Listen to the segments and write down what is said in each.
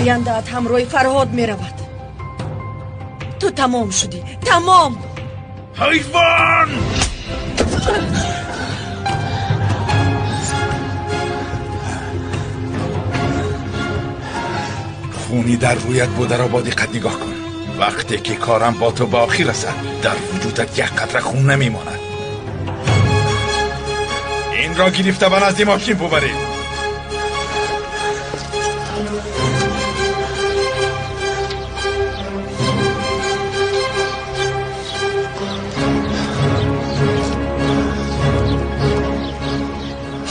Ояндаат ҳамроҳи Фарҳод меравад. Ту тамом шудӣ, тамом. Ҳайвон! Хуни дар рӯят бударо бо диққат нигоҳ кун. Вақте ки корам бо ту ба охир расад, дар вуҷудат як қатра хун намемонад. Инро гирифта ба назди мошин бубаред.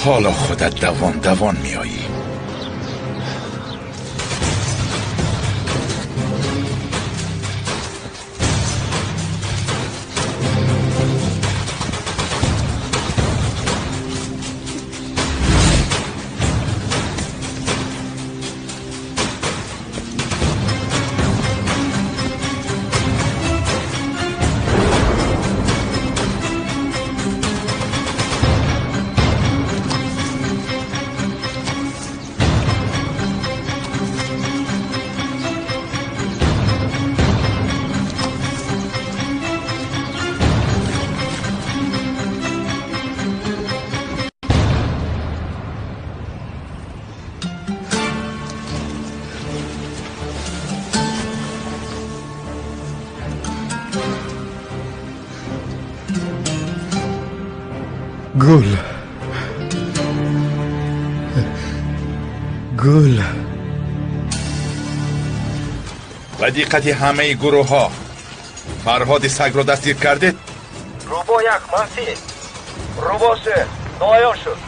Ҳоло худат давон давон меоӣ. Гул, гул. Ба диққати ҳамаи гурӯҳҳо, Фарҳоди сагро дастгир кардед? Рӯбоҳ як, манфӣ. Рӯбоҳ се, ноаён шуд.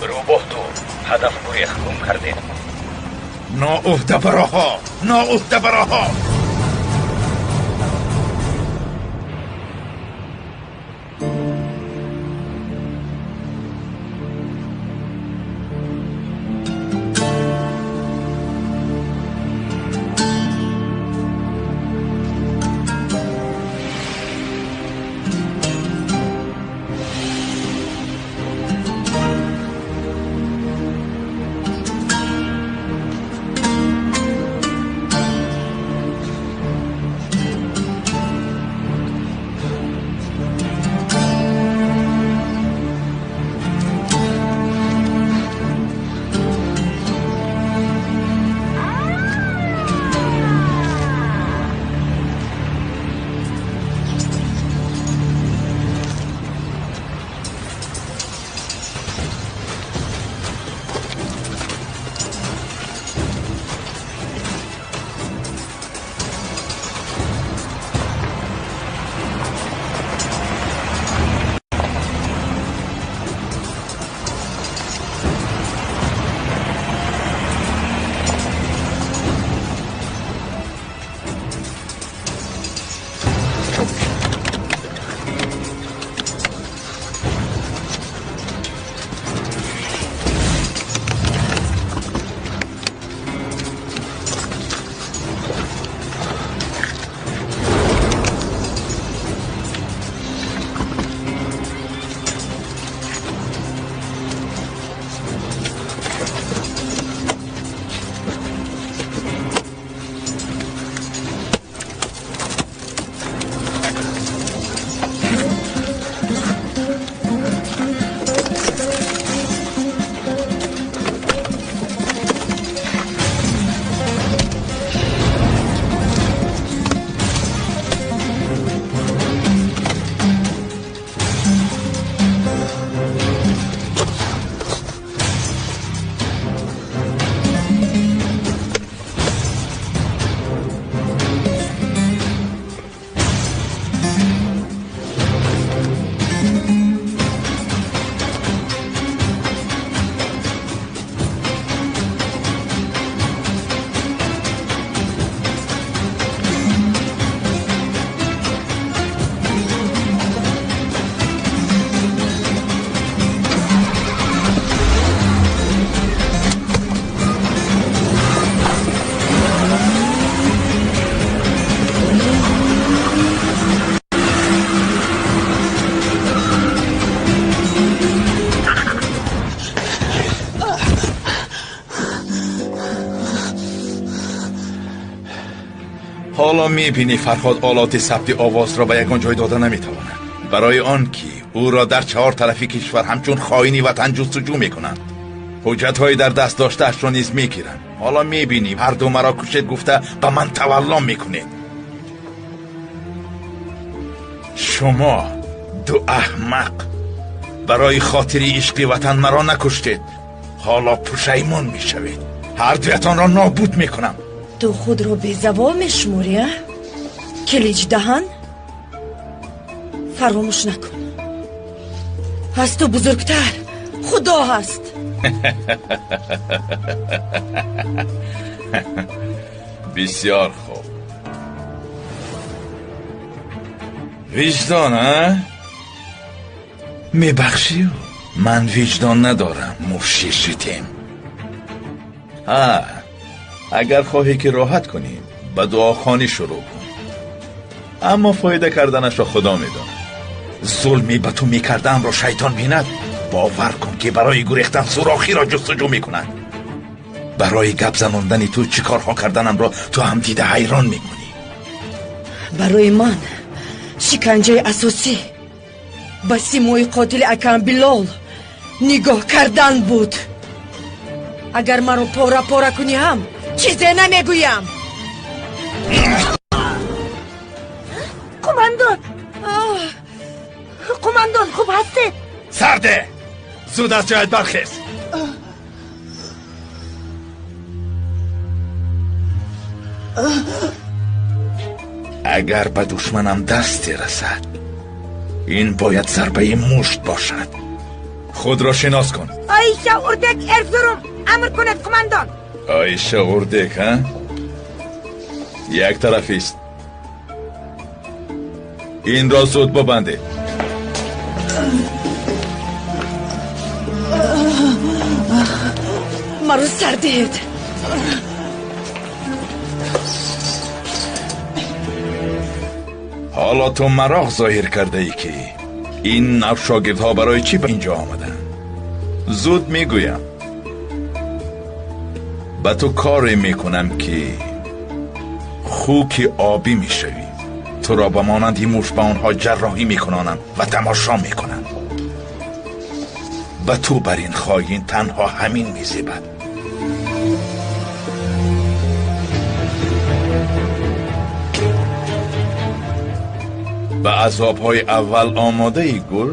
Рӯбоҳ ду, ҳадаф гурехт, гум кардед. Ноуҳдабароҳо, ноуҳдабароҳо. Ҳоло мебинӣ Фарҳод олоти сабти овозро ба ягон ҷой дода наметавонад, барои он ки ӯро дар чаҳор тарафи кишвар ҳамчун хоини ватан ҷустуҷӯ мекунанд. Ҳуҷҷатҳои дар даст доштаашро низ мегиранд. Ҳоло мебинӣ ҳарду маро кушед гуфта ба ман тавалло мекунед. Шумо ду аҳмақ барои хотири ишқи ватан маро накуштед, ҳоло пушаймон мешавед. Ҳардуятонро нобуд мекунам. Ту худро безавол мешуморӣ, а? Килич даҳан? Фаромӯш накун, аз ту бузургтар Худо ҳаст. Бисёр хуб. Виҷдон, а? Мебахшӣ, ман виҷдон надорам, муши шитем. Ҳа, агар хоҳӣ ки роҳат кунӣ, ба дуохонӣ шурӯъ кун. Аммо фоида карданашро Худо медонад. Зулме ба ту мекардаамро шайтон бинад, бовар кун ки барои гурехтан сурохиро ҷустуҷӯ мекунад. Барои гап занондани ту чӣ корҳо карданамро ту ҳам дида ҳайрон мемонӣ. Барои ман шиканҷаи асосӣ ба симои қотили акам Билол нигоҳ кардан буд. Агар маро пора пора кунӣ ҳам чизе намегӯям. Қумандон, қумандон, хуб ҳастед? Сарде, зуд аз ҷоят бархез. Агар ба душманам дасте расад, ин бояд зарбаи мушт бошад. Худро шинос кун. Оиша Урдек Эрзурум, амр кунед қумандон. Оиша Урдек, ҳа? Як тарафист. Инро зуд бибандед. Маро сар диҳед. Ҳоло ту мароқ зоҳир кардаӣ ки ин нав шогирдҳо барои чӣ ба инҷо омаданд. Зуд мегӯям. Ба ту коре мекунам ки хуки обӣ мешавӣ. Туро ба монанди муш ба онҳо ҷарроҳӣ мекунонам ва тамошо мекунам. Ба ту бар ин хоин танҳо ҳамин мезебад. Ба азобҳои аввал омодаӣ, гул?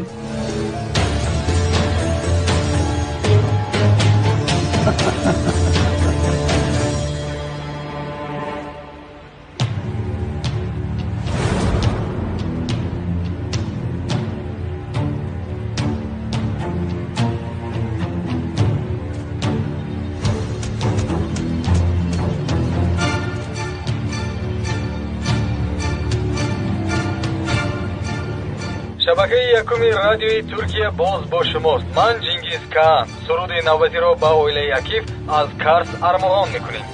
Шабакаи якуми радиои Туркия боз бо шумост. Ман Чингиз Каан. Суруди навбатиро ба оилаи Акиф аз Карс армуғон мекунем.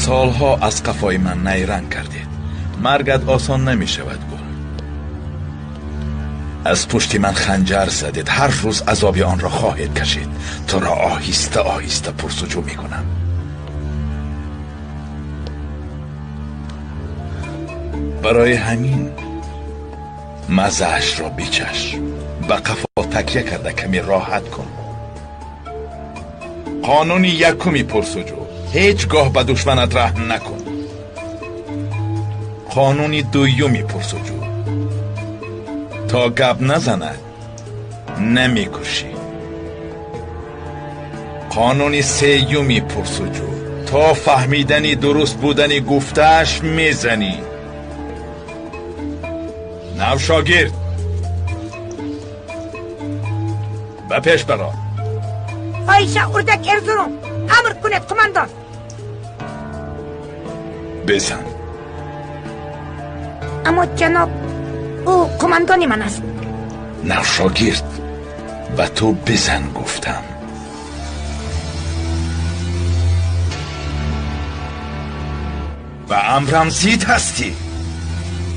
Солҳо аз қафои ман найранг кардед. Маргат осон намешавад, гул. Аз пушти ман ханҷар задед. Ҳар рӯз азоби онро хоҳед кашид. Туро оҳиста оҳиста пурсуҷӯ мекунам. Барои ҳамин мазаашро бичаш. Ба қафо такя карда каме роҳат кун. Қонуни якуми пурсуҷӯ: ҳеҷ гоҳ ба душманат раҳм накун. Қонуни дуюми пурсуҷӯ: то гап назанад намекушӣ. Қонуни сеюми пурсуҷӯ: то фаҳмидани дуруст будани гуфтааш мезанӣ. Нав шогирд, ба пеш баро. Оиша Урдек Эрзурум, амр кунед қумандон. Бизан. Аммо ҷаноб, ӯ қумандони ман аст. Нав шогирд, ба ту бизан гуфтам. Ба амрам зид ҳастӣ.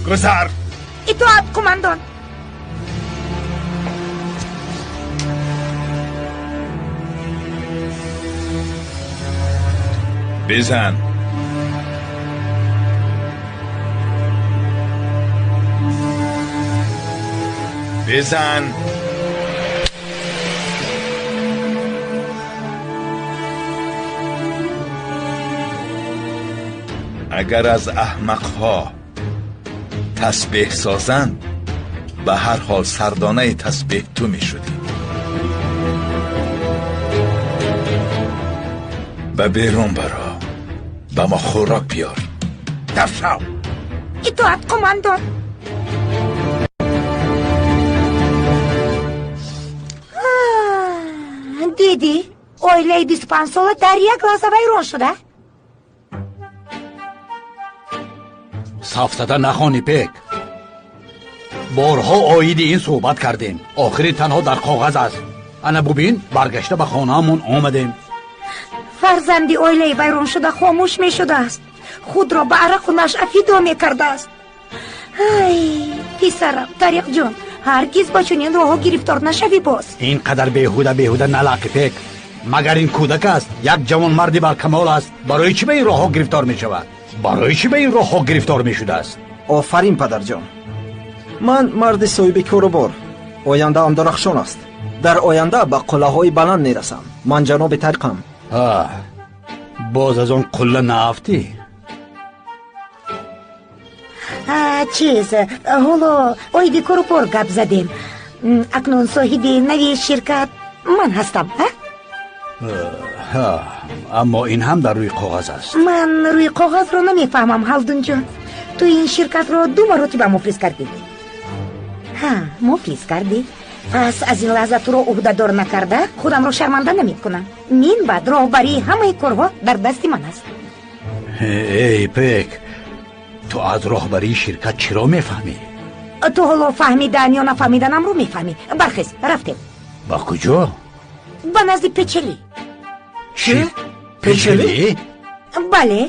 Гузар! Итоат, қумандон. Бизан. Бизан. Агар аз аҳмақҳо тасбеҳ созанд, ба ҳар ҳол сардонаи тасбеҳ ту мешудӣ. Ба берун баро, ба мо хӯрок биёр. Даф шав! Итоат, қумандон. Дидӣ, оилаи 25 сола дар як лаҳза вайрон шуда. Сафсата нахони, Пек. Борҳо оиди ин суҳбат кардем. Охири танҳо дар коғаз аст. Ана бубин, баргашта ба хонаамон омадем. Фарзанди оилаи вайроншуда хомӯш мешудааст. Худро ба арақу нашъа фидо мекардааст. Ай, писарам, Тариқҷон, ҳаргиз ба чунин роҳҳо гирифтор нашавӣ боз. Ин қадар беҳуда беҳуда налақи, Пек. Магар ин кӯдак аст? Як ҷавонмарди баркамол аст. Барои чӣ ба ин роҳҳо гирифтор мешавад? Барои чӣ ба ин роҳҳо гирифтор мешудааст? Офарин, падарҷон. Ман марди соҳиби корубор. Ояндаам дарахшон аст. Дар оянда ба қуллаҳои баланд мерасам. Ман ҷаноби Тариқам. Боз аз он қулла наафтӣ? Чиз, ҳоло оиди корубор гап задем. Акнун соҳиби нави ширкат ман ҳастам. Аммо ин ҳам дар рӯи коғаз аст. Ман рӯи коғазро намефаҳмам, Ҳалдунҷон. Ту ин ширкатро ду маротиба муфлис кардӣ. Ҳа, муфлис кардӣ. Пас аз ин лаҳза туро ӯҳдадор накарда худамро шарманда намекунам. Мин баъд роҳбарии ҳамаи корҳо дар дасти ман аст. Эй, Пек, ту аз роҳбарии ширкат чиро мефаҳмӣ? Ту ҳоло фаҳмидан ё нафаҳмиданамро мефаҳмӣ. Бархез, рафтем. Ба куҷо? Ба назди Печелӣ. Чӣ? Печелӣ? Бале,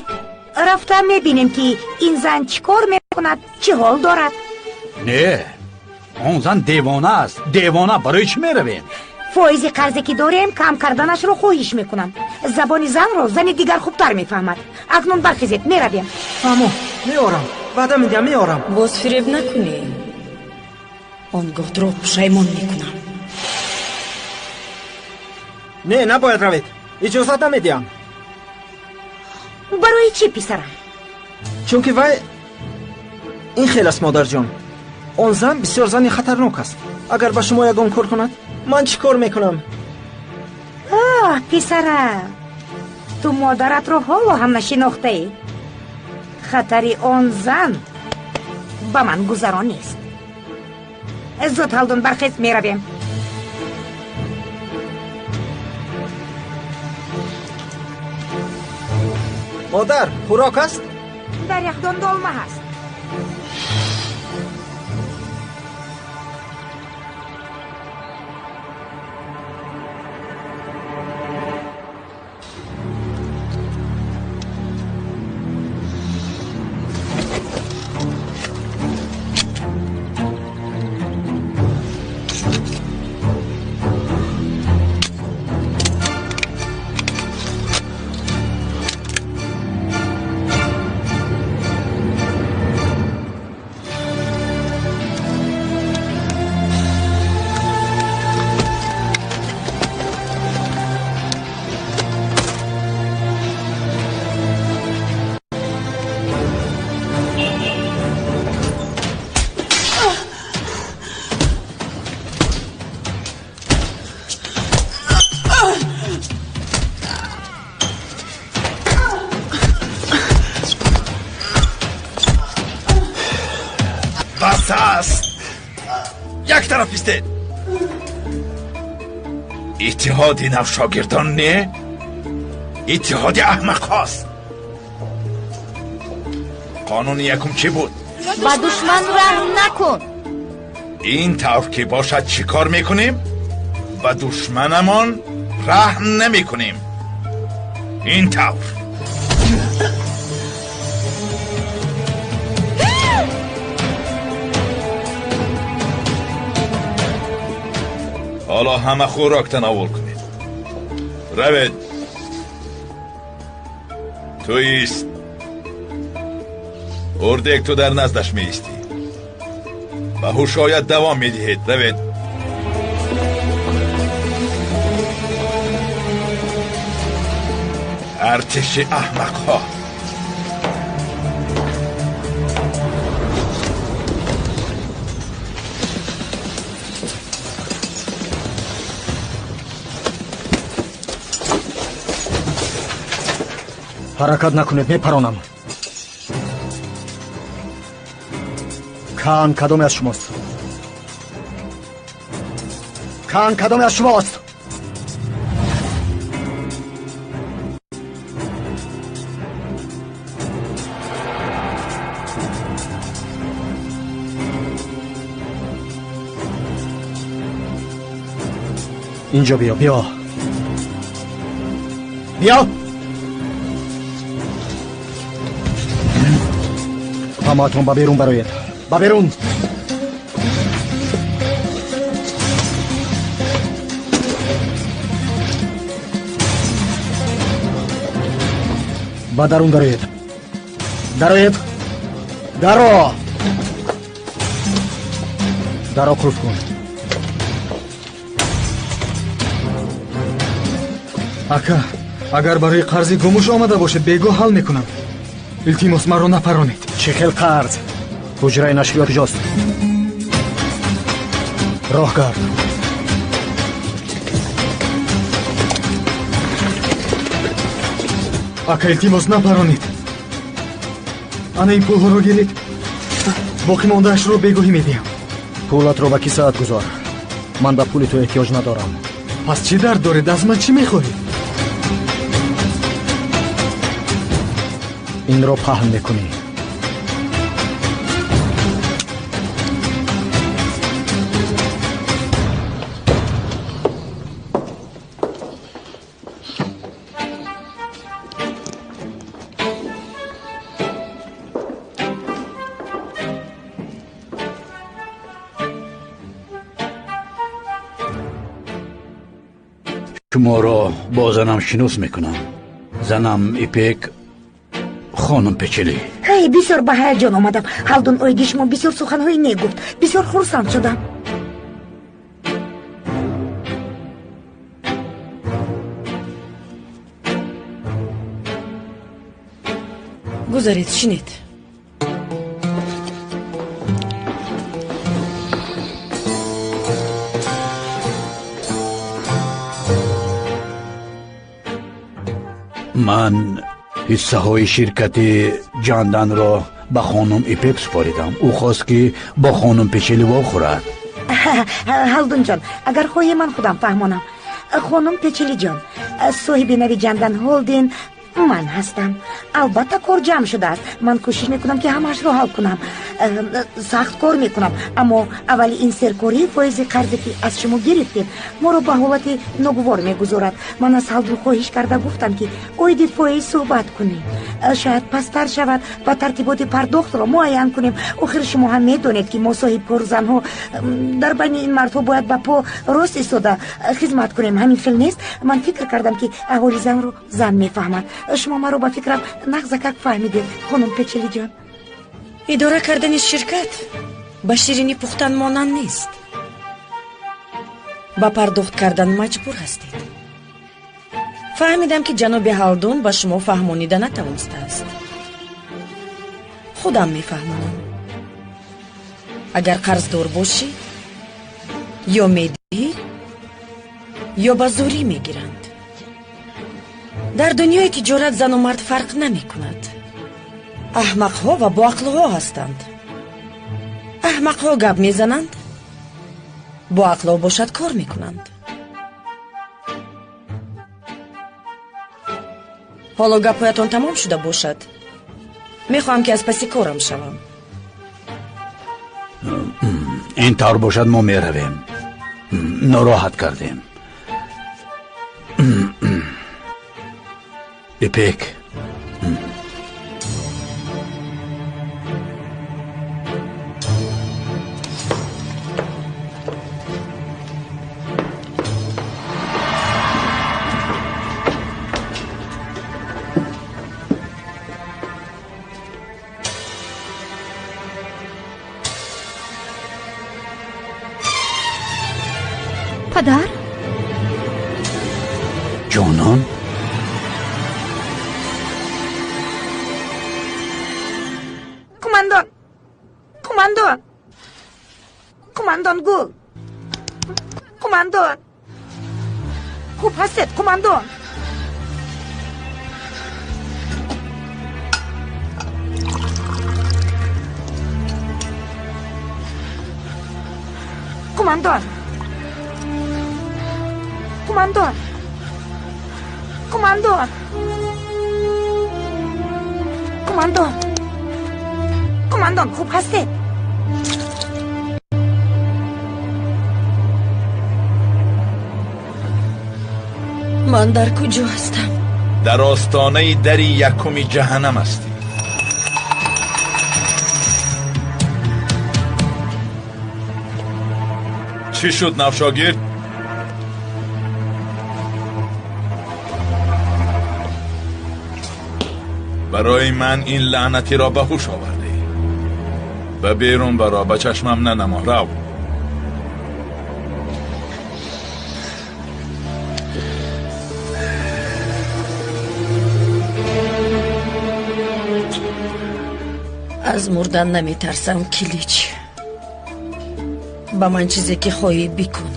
рафта мебинем, ки ин зан чӣ кор мекунад, чӣ ҳол дорад. Не, он зан девона аст. Девона. Барои чӣ меравем? Фоизи қарзе ки дорем, кам карданашро хоҳиш мекунам. Забони занро зани дигар хубтар мефаҳмад. Акнун бархезед, меравем. Фаҳмо, меорам. Ваъда медиҳам, меорам. Боз фиреб накунӣ, он гоҳ туро пушаймон мекунам. Не, набояд равед. Иҷозат намедиҳам. Барои чӣ, писарам? Чунки вай ин хел аст, модарҷон. Он зан бисёр зани хатарнок аст. Агар ба шумо ягон кор кунад, ман чӣ кор мекунам? Оҳ, писарам, ту модаратро ҳоло ҳам нашинохтаӣ. Хатари он зан ба ман гузарон нест. Зуд, Ҳалдун, бархез, меравем. Модар, хӯрок аст? Дар яхдон долма ҳаст. Бас аст! Як тараф истед! Иттиҳоди навшогирдон не, иттиҳоди аҳмақҳост. Қонуни якум чӣ буд? Ба душман раҳм накун. Ин тавр ки бошад, чӣ кор мекунем? Ба душманамон раҳм намекунем. Ин тавр. Ҳоло ҳама хӯрок тановул кунед. Равед. Ту ист. Урдек, ту дар наздаш меистӣ. Ба ҳушоят давом медиҳед. Равед. Артиши аҳмақҳо. Ҳаракат накунед, мепаронам. Кан кадоме аз шумост? Кан кадоме аз шумост? Инҷо биё, биё, биё. Ҳамаатон ба берун бароед, ба берун. Ба дарун дароед, дароед, даро, даро қулф кун. Ака, агар барои қарзи гумуш омада бошед, бегоҳ ҳал мекунам. Илтимос, маро напаронед. Чӣ хел қарз? Ҳуҷраи нашриёт куҷост? Роҳ гард. Ака, илтимос, напаронед. Ана ин пулҳоро гиред, боқӣ мондаашро бегоҳӣ медиҳам. Пулатро ба кисаат гузор. Ман ба пули ту эҳтиёҷ надорам. Пас чӣ дард доред? Аз ман чӣ мехоҳед? Инро паҳн мекунӣ. Шуморо бо занам шинос мекунам. Занам Ипек, хонум Печели. Ҳай, бисёр ба ҳаяҷон омадам. Ҳалдун оиди шумо бисёр суханҳои нек гуфт. Бисёр хурсанд шудам. Гузаред, шинед. Ман ҳиссаҳои ширкати Ҷанданро ба хонум Ипек супоридам. Ӯ хост, ки бо хонум Печели вохӯрад. Ҳалдунҷон, агар хоҳӣ ман худам фаҳмонам. Хонум Печелиҷон, соҳиби нави Ҷандан Холдин ман ҳастам. Албатта кор ҷамъ шудааст. Ман кӯшиш мекунам, ки ҳамаашро ҳал кунам. Сахт кор мекунам, аммо аввали ин серкорӣ фоизи қарзе ки аз шумо гирифтем моро ба ҳолати ногувор мегузорад. Ман аз Ҳалдун хоҳиш карда гуфтам, ки оиди фоиз суҳбат кунем. Шояд пасттар шавад ва тартиботи пардохтро муайян кунем. Охир шумо ҳам медонед, ки мо соҳибкорзанҳо дар байни ин мардҳо бояд ба по рост истода хизмат кунем. Ҳамин хел нест? Ман фикр кардам, ки аҳоли занро зан мефаҳмад. Шумо маро ба фикрам нағзакак фаҳмидед, хонум Печелиҷон. Идора кардани ширкат ба ширинӣ пухтан монанд нест. Ба пардохт кардан маҷбур ҳастед. Фаҳмидам, ки ҷаноби Ҳалдун ба шумо фаҳмонида натавонистааст. Худам мефаҳмонам. Агар қарздор бошӣ, ё медиҳӣ, ё ба зӯрӣ мегиранд. Дар дунёи тиҷорат зану мард фарқ намекунад. Аҳмақҳо ва боақлҳо ҳастанд. Аҳмақҳо гап мезананд, боақлҳо бошад кор мекунанд. Ҳоло гапҳоятон тамом шуда бошад, мехоҳам, ки аз паси корам шавам. Ин тавр бошад, мо меравем. Нороҳат кардем. Ипек, Падар? Ҷонон? Қумандон! Қумандон! Қумандон Гул! Қумандон! Хуб ҳастед, қумандон! Қумандон! Қумандон! Қумандон! Қумандон! Қумандон, хуб ҳастед? Ман дар куҷо ҳастам? Дар остонаи дари якуми ҷаҳаннам ҳастӣ. Чӣ шуд, навшогирд? Барои ман ин лаънатиро ба ҳуш овардӣ. Ба берун баро, ба чашмам нанамо. Рав. Аз мурдан наметарсам, Килич. Ба ман чизе ки хоҳӣ бикун,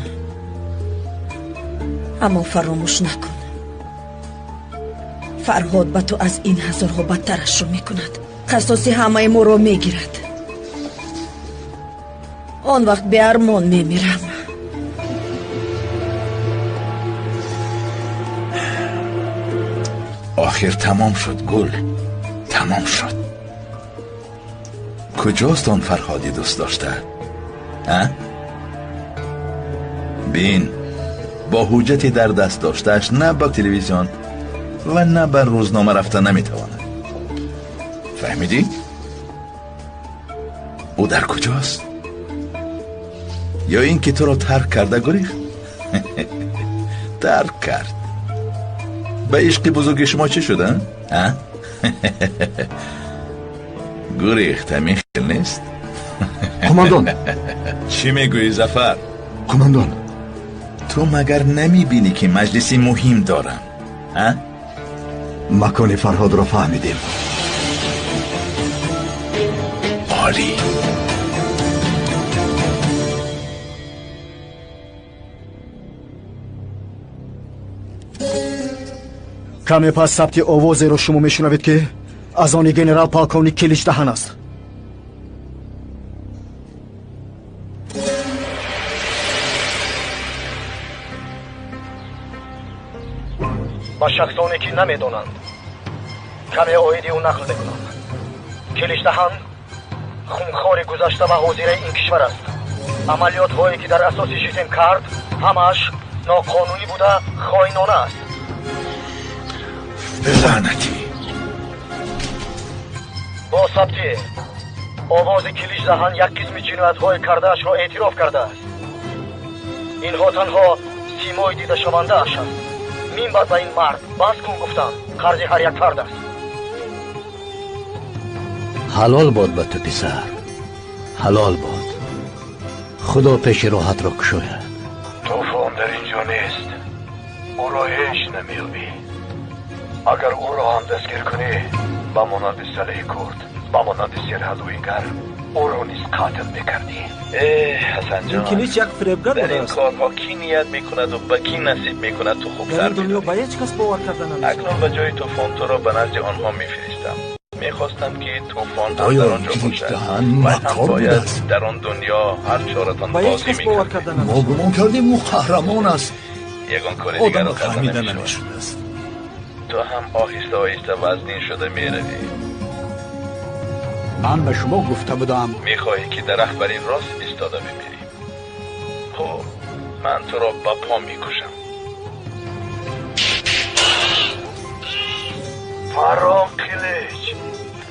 аммо фаромӯш накун, Фарҳод ба ту аз ин ҳазорҳо бадтарашро мекунад. Қасоси ҳамаи моро мегирад. Он вақт беармон мемирам. Охир тамом шуд, Гул, тамом шуд. Куҷост он Фарҳоди дӯст дошта? А? Бин, бо ҳуҷҷате дар даст доштааш на ба телевизион ва на ба рӯзнома рафта наметавонад. Фаҳмидӣ? Ӯ дар куҷост? Ё ин ки туро тарк карда гурехт? Тарк кард. Ба ишқи бузурги шумо чӣ шуд, а? Гурехт, ҳамин хел нест? Қумандон! Чӣ мегӯӣ, Зафар? Қумандон! Ту магар намебинӣ ки маҷлиси муҳим дорам, а? Макони Фарҳодро фаҳмидем. Олӣ! Каме пас сабти овозеро шумо мешунавед, ки аз они генерал полковник Киличдаҳан аст. Ба шахсоне ки намедонанд, каме оиди ӯ нақл мекунам. Киличдаҳан хунхори гузашта ва ҳозираи ин кишвар аст. Амалиётҳое ки дар асоси ЖИТЕМ кард, ҳамааш ноқонунӣ буда хоинона аст. Лаънатӣ! Бо сабти овози Киличдаҳан як қисми ҷиноятҳои кардаашро эътироф кардааст. Инҳо танҳо симои дидашавандааш аст. Минбаъд ба ин мард бас кун гуфтам, қарзи ҳар як фард аст. Ҳалол бод ба ту, писар, ҳалол бод. Худо пеши роҳатро кушояд. Тӯфон дар ин ҷо нест, ӯро ҳеҷ намеёбӣ. Агар ӯро ҳам дастгир кунӣ, ба монанди Салеҳи Курд, ба монанди Серҳадуингар, ӯро низ қатл мекардӣ. Э, Ҳасанҷон, Ин Килич як фиребгар дар ин будааст. корҳо кӣ ният мекунаду ба кӣ насиб мекунад, ту Дар хубтар ин дунё медонӣ. ба ҳеҷ кас бовар карда намешавад. Акнун ба ҷои тӯфон туро ба назди онҳо мефиристам. Мехостам ки тӯфон ҳам Оё дар он ҷо бошад. Киличдаҳан Вай ҳам макор бояд будааст? дар он дунё ҳар чоратон Ба ҳеҷ бозӣ кас бовар мекард. карда Мо намешавад. гумон кардем ӯ қаҳрамон аст. Ягон кори дигарро Одамро карда фаҳмида намешавад. намешудааст. Ту ҳам оҳиста оҳиста вазнин шуда меравӣ. Ман ба шумо гуфта будам. Мехоҳӣ ки дарахт бар ин рост истода бимирӣ? Хуб, ман туро ба по мекушам. Фарон, Килич,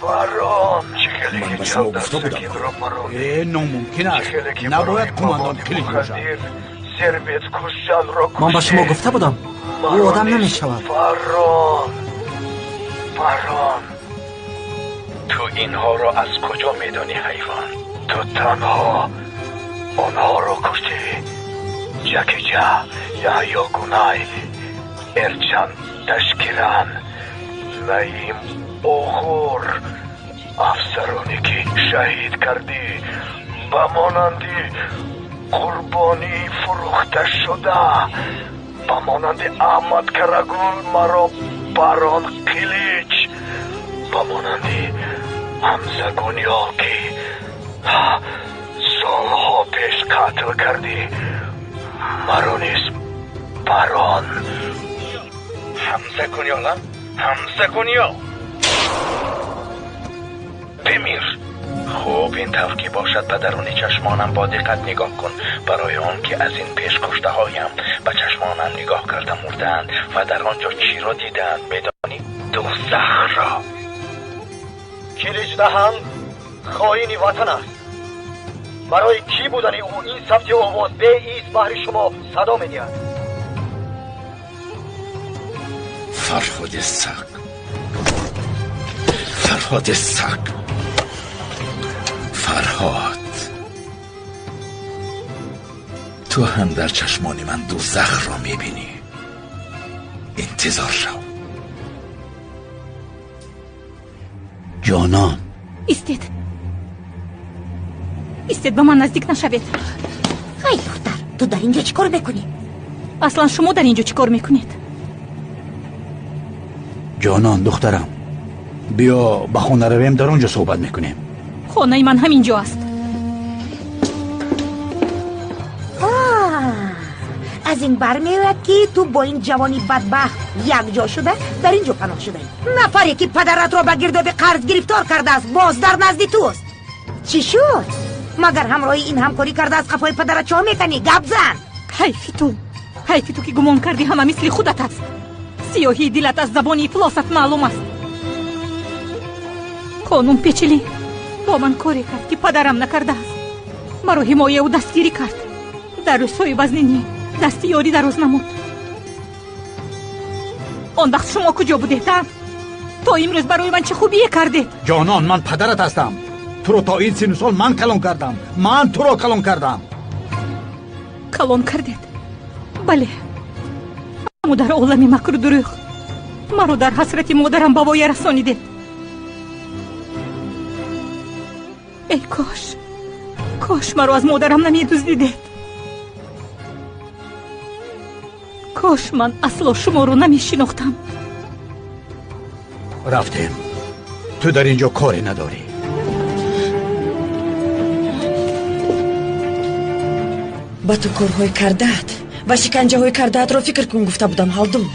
фарон! Чӣ хеле Ман ки ба шумо чанд гуфта будам. сакинро парондӣ. Э, номумкин Чӣ аст. хеле ки Набояд барои қумандон маводи Килич бошад. мухаддир сербет кушанро Ман ба шумо куштӣ. гуфта будам, ӯ Маро одам низ намешавад. Фарон, фарон! Ту инҳоро аз куҷо медонӣ, ҳайвон? Ту танҳо онҳоро куштӣ. Ҷакиҷа, Яҳё Гунай, Эрчан Ташкиран, Наим Оғур, афсароне ки шаҳид кардӣ, ба монанди қурбонӣ фурӯхта шуда, ба монанди Аҳмад Карагул маро барон қилич, ба монанди Ҳамза Гуниёл ки солҳо пеш қатл кардӣ, маро низ барон. Ҳамза Гуниёла? Ҳамза Гуниёл, бимир. Хуб, ин тавр ки бошад, ба даруни чашмонам бо диққат нигоҳ кун, барои он ки аз ин пеш куштаҳоям ба чашмонам нигоҳ карда мурдаанд ва дар он ҷо чиро дидаанд медонӣ? Дӯзахро. Киличдаҳан хоини ватан аст. Барои кӣ будани ӯ ин сабти овоз беист баҳри шумо садо медиҳад. Фарҳоди саг, Фарҳоди саг, Фарҳод, ту ҳам дар чашмони ман дӯзахро мебинӣ. Интизор шав. Ҷонон, истед, истед, ба ман наздик нашавед. Ай духтар, ту дар ин ҷо чӣ кор мекунӣ? Аслан шумо дар ин ҷо чӣ кор мекунед? Ҷонон, духтарам, биё ба хона равем, дар он ҷо суҳбат мекунем. Хонаи ман ҳамин ҷо аст. Аз ин бармеояд ки ту бо ин ҷавони бадбахт якҷо шуда дар ин ҷо паноҳ шудаӣ. Нафаре ки падаратро ба гирдоби қарз гирифтор кардааст, боз дар назди туст. Чӣ шуд? Магар ҳамроҳи ин ҳамкорӣ карда аз қафои падарат чоҳ меканӣ? Гап зан. Ҳайфи ту, ҳайфи ту ки гумон кардӣ ҳама мисли худат аст. Сиёҳии дилат аз забони ифлосат маълум аст. Қонун печилӣ бо ман коре кард ки падарам накардааст. Маро ҳимояу дастгирӣ кард. Дар рӯзҳои вазнинӣ дасти ёрӣ дароз намуд. Он вақт шумо куҷо будед, а? То имрӯз барои ман чӣ хубие кардед? Ҷонон, ман падарат ҳастам. Туро то ин сину сол ман калон кардам. Ман туро калон кардам. Калон кардед? Бале, аммо дар олами макру дурӯғ маро дар ҳасрати модарам ба воя расонидед. Эй кош, кош маро аз модарам намедуздидед. Кош ман асло шуморо намешинохтам. Рафтем. Ту дар ин ҷо коре надорӣ. Ба ту корҳои кардаат ва шиканҷаҳои кардаатро фикр кун гуфта будам, Ҳалдун.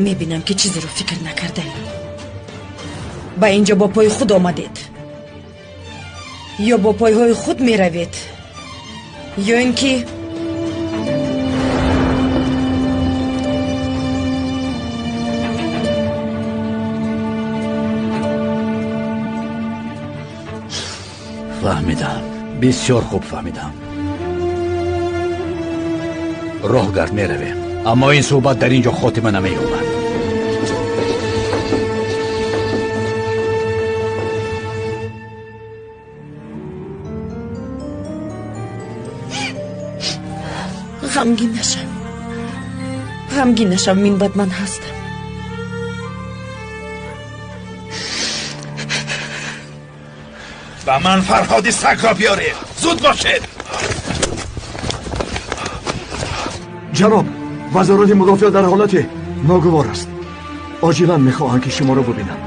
Мебинам ки чизеро фикр накардаӣ. Ба ин ҷо бо пои худ омадед, ё бо пойҳои худ меравед, ё ин ки фаҳмидам, бисёр хуб фаҳмидам. Роҳ гард меравем, аммо ин суҳбат дар ин ҷо хотима намеёбад. Ғамгин нашав, ғамгин нашав, минбаъд ман ҳастам. Ба ман Фарҳоди сагро биёред, зуд бошед. Ҷаноб, вазорати мудофиа дар ҳолати ногувор аст. Оҷилан мехоҳанд ки шуморо бубинанд.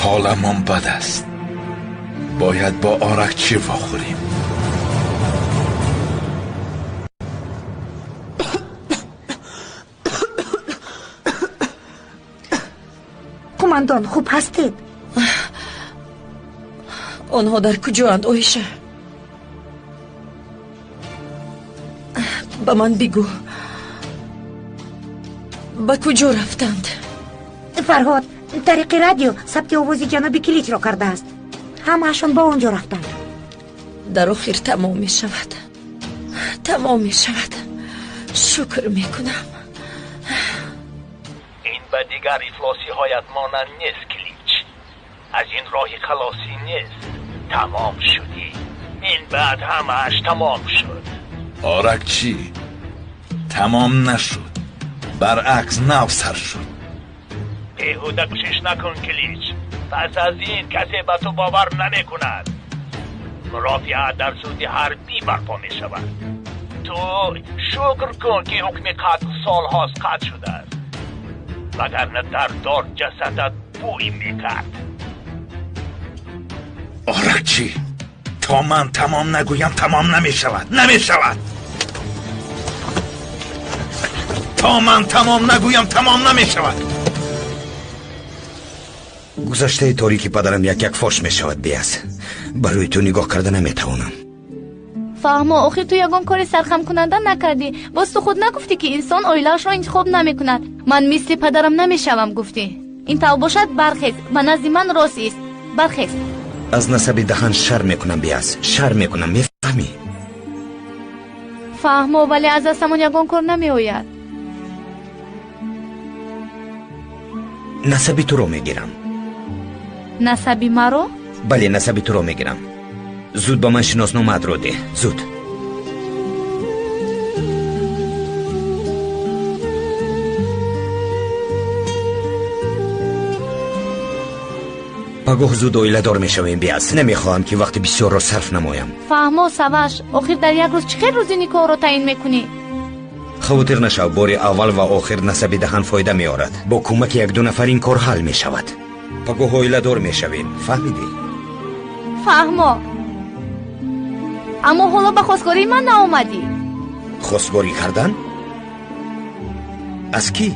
Ҳоламон бад аст. Бояд бо оракчӣ вохӯрем. Қумандон, хуб ҳастед? Онҳо дар куҷоанд, Оиша? Ба ман бигӯ, ба куҷо рафтанд? Фарҳод тариқи радио сабти овози ҷаноби Киличро кардааст. Ҳамаашон ба он ҷо рафтанд. Дар охир тамом мешавад, тамом мешавад. Шукр мекунам. Ин ба дигар ифлосиҳоят монанд нест, Килич. Аз ин роҳи халосӣ нест. Тамом шудӣ. Ин баъд ҳамааш тамом шуд. Оракчӣ, тамом нашуд, баръакс нав сар шуд. Беҳуда кӯшиш накун, Килич. Пас аз ин касе ба ту бовар намекунад. Мурофиа дар суди ҳарбӣ барпо мешавад. Ту шукр кун, ки ҳукми қатл солҳост қатъ шудааст, вагарна дар дор ҷасадат бӯй мекард. Оракчӣ, то ман тамом нагӯям тамом намешавад, намешавад. То ман тамом нагӯям тамом намешавад. Гузаштаи торики падарам як-як фош мешавад, Биас. Барои ту нигоҳ карда наметавонам. Фаҳмо, охир ту ягон кори сархамкунанда накардӣ. Боз ту худ нагуфтӣ, ки инсон оилаашро интихоб намекунад. Ман мисли падарам намешавам, гуфтӣ. Ин тавр бошад, бархез, ба назди ман рост ист. Бархез. Аз насаби даҳан шарм мекунам, Биас, шарм мекунам, мефаҳмӣ? Фаҳмо, вале аз дастамон ягон кор намеояд. Насаби туро мегирам. Насаби маро? Бале, насаби туро мегирам. Зуд ба ман шиносномаатро деҳ, зуд. Пагоҳ зуд оиладор мешавем, Биас. Намехоҳам, ки вақти бисёрро сарф намоям. Фаҳмо, Саваш, охир дар як рӯз чӣ хел рӯзи никоҳро таъин мекунӣ? Хавотир нашав, бори аввал ва охир насаби даҳан фоида меорад. Бо кӯмаки якду нафар ин кор ҳал мешавад. Пагоҳ оиладор мешавем, фаҳмидӣ? Фаҳмо, аммо ҳоло ба хостгории ман наомадӣ. Хостгорӣ кардан? Аз кӣ?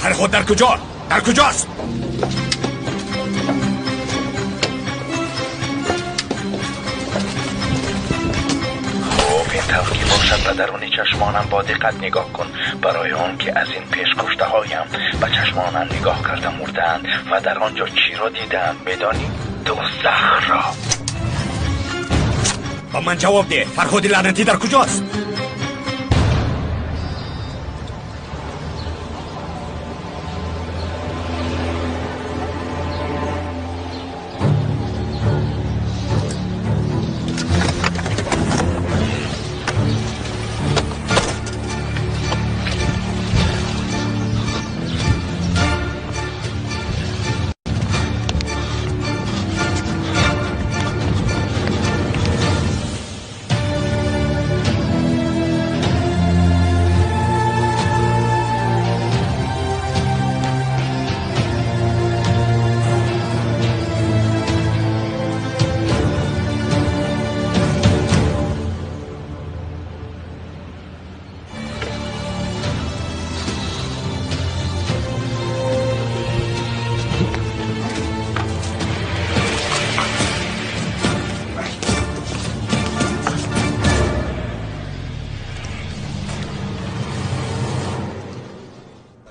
Фарҳод дар куҷо? Дар куҷост? Хуб, ин тавр ки бошад, ба даруни чашмонам бо диққат нигоҳ кун, барои он ки аз ин пеш куштаҳоям ба чашмонам нигоҳ карда мурдаанд ва дар он ҷо чиро дидаанд, медонӣ? Дӯзахро. Ба ман ҷавоб деҳ, Фарҳоди лаънатӣ дар куҷост?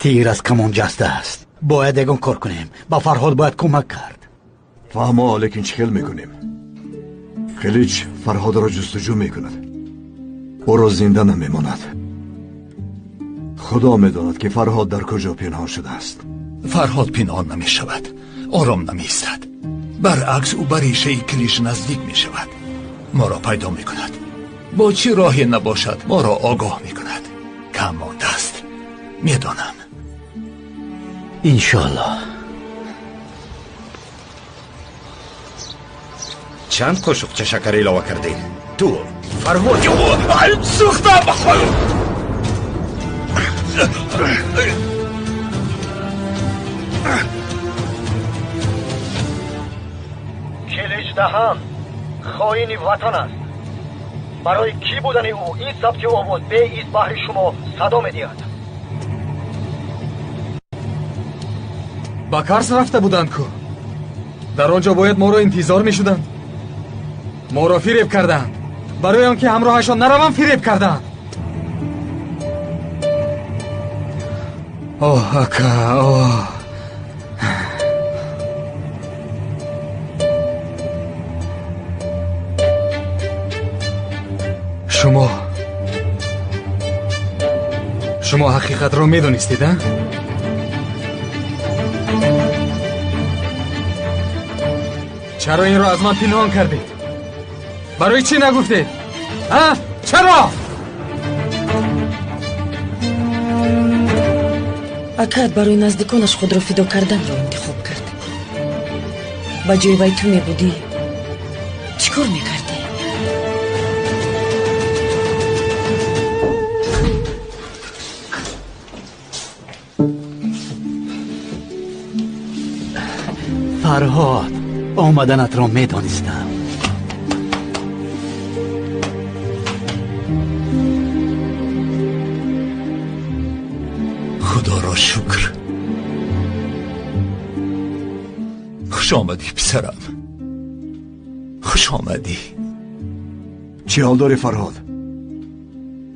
Тир аз камон ҷаста аст. Бояд ягон кор кунем. Ба Фарҳод бояд кӯмак кард. Фаҳмо, лекин чӣ хел мекунем? Қилич Фарҳодро ҷустуҷӯ мекунад. Ӯро зинда намемонад. Худо медонад, ки Фарҳод дар куҷо пинҳон шудааст. Фарҳод пинҳон намешавад, ором намеистад. Баръакс, ӯ ба решаи Килич наздик мешавад. Моро пайдо мекунад. Бо чӣ роҳе набошад, моро огоҳ мекунад. Кам мондааст, медонам. Иншоаллоҳ. Чанд қошуқча шакар илова кардӣ? Ту Фарҳод. Сӯхтам! Килич даҳан хоини ватан аст. Барои кӣ будани ӯ ин сабти овоз беиз баҳри шумо садо медиҳад. Ба Карс рафта буданд ку. Дар он ҷо бояд моро интизор мешуданд. Моро фиреб карданд. Барои он ки ҳамроҳашон наравам, фиреб карданд. Оҳ, ака, оҳ. Шумо ҳақиқатро медонистед, а? Чаро инро аз ман пинҳон кардед? Барои чӣ нагуфтед? Ҳа? Чаро? Акаат барои наздиконаш худро фидо карданро интихоб кард. Ба ҷои вай ту мебудӣ, чӣ кор мекардӣ? Фарҳод, омаданатро медонистам. Худоро шукр. Хуш омадӣ, писарам. Хуш омадӣ. Чӣ ҳол дорӣ, Фарҳод?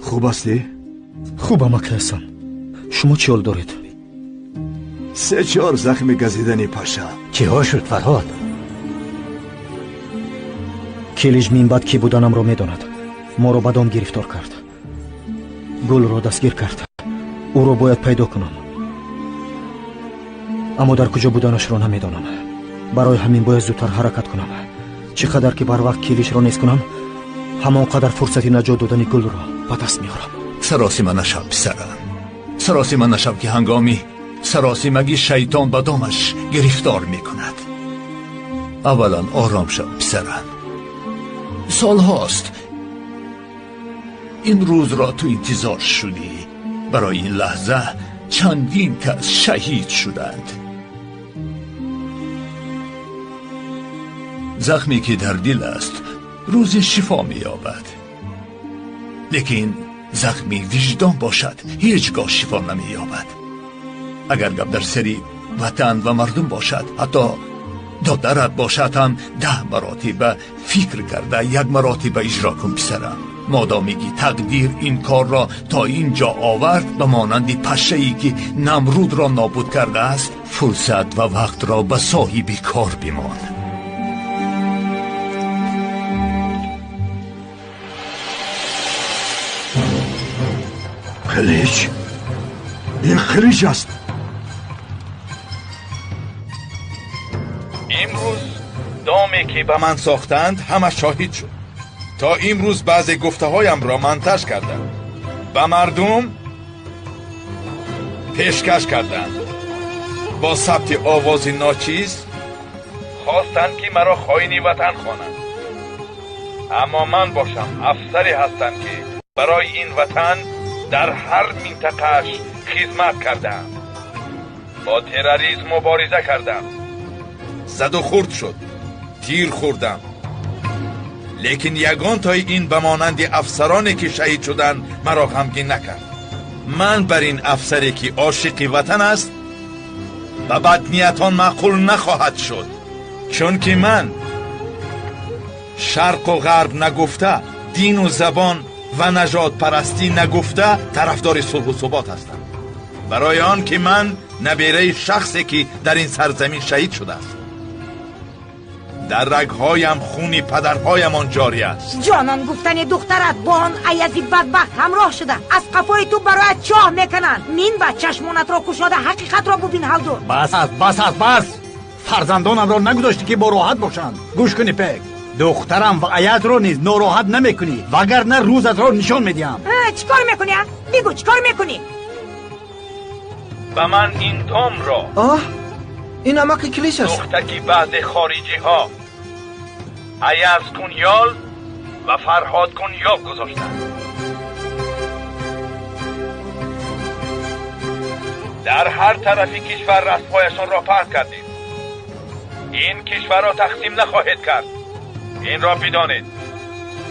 Хуб ҳастӣ? Хубам, акай Ҳасан. Шумо чӣ ҳол доред? Се-чор захми газидани паша. Чиҳо шуд, Фарҳод? Килиж минбаъд кӣ буданамро медонад. Моро ба дом гирифтор кард. Гулро дастгир кард. Ӯро бояд пайдо кунам. Аммо дар куҷо буданашро намедонам. Барои ҳамин бояд зудтар ҳаракат кунам. Чӣ қадар ки барвақт Килишро нест кунам, ҳамон қадар фурсати наҷот додани Гулро ба даст меорам. Саросима нашав, писарам. Саросима нашав, ки ҳангоми саросимагӣ шайтон ба домаш гирифтор мекунад. Аввалан ором шав, писарам. Солҳост ин рӯзро ту интизор шудӣ. Барои ин лаҳза чандин кас шаҳид шуданд. Захме ки дар дил аст рӯзе шифо меёбад, лекин захми виҷдон бошад ҳеҷ гоҳ шифо намеёбад. Агар гап дар сари ватан ва мардум бошад, ҳатто додарат бошад ҳам 10 маротиба фикр карда 1 маротиба иҷро кун, писарам. Модоме ки тақдир ин корро то ин ҷо овард, ба монанди пашшае ки Намрудро нобуд кардааст, фурсат ва вақтро ба соҳиби кор бимон. Қилич! Ин қилич аст! Имрӯз доме ки ба ман сохтанд ҳама шоҳид шуд. То имрӯз баъзе гуфтаҳоямро монтаж карданд, ба мардум пешкаш карданд. Бо сабти овози ночиз хостанд ки маро хоини ватан хонанд. Аммо ман бошам афсаре ҳастам ки барои ин ватан дар ҳар минтақааш хизмат кардаам. Бо терроризм мубориза кардам. Заду хурд шуд, тир хӯрдам. Лекин ягонтои ин ба монанди афсароне ки шаҳид шуданд маро ғамгин накард. Ман бар ин афсаре ки ошиқи ватан аст ба бадниятон маъқул нахоҳад шуд, чунки ман шарқу ғарб нагуфта, дину забон ва нажодпарастӣ нагуфта тарафдори сулҳу субот ҳастам. Барои он ки ман набераи шахсе ки дар ин сарзамин шаҳид шудааст. Дар рагҳоям хуни падарҳоямон ҷорӣ аст. Ҷонон, гуфтани духтарат бо он аязи бадбахт ҳамроҳ шуда аз қафои ту бароят чоҳ мекунанд. Мин ба чашмонатро кушода ҳақиқатро бубин, Ҳалдур. Бас аст, бас аст, бас! Фарзандонамро нагузоштӣ ки бо роҳат бошанд. Гӯш кунӣ, Пек, духтарам ва аязро низ нороҳат намекунӣ, вагарна рӯзатро нишон медиҳам. Чӣ кор мекунӣ? Бигӯ, чӣ кор мекунӣ? Ба ман ин домро оҳ, ин амаки Килиш аст. Духтаки баъзе хориҷиҳо Аяз Кунёл ва Фарҳод Кунёл гузоштанд. Дар ҳар тарафи кишвар расмҳояшонро паҳн кардем. Ин кишварро тақсим нахоҳед кард. Инро бидонед.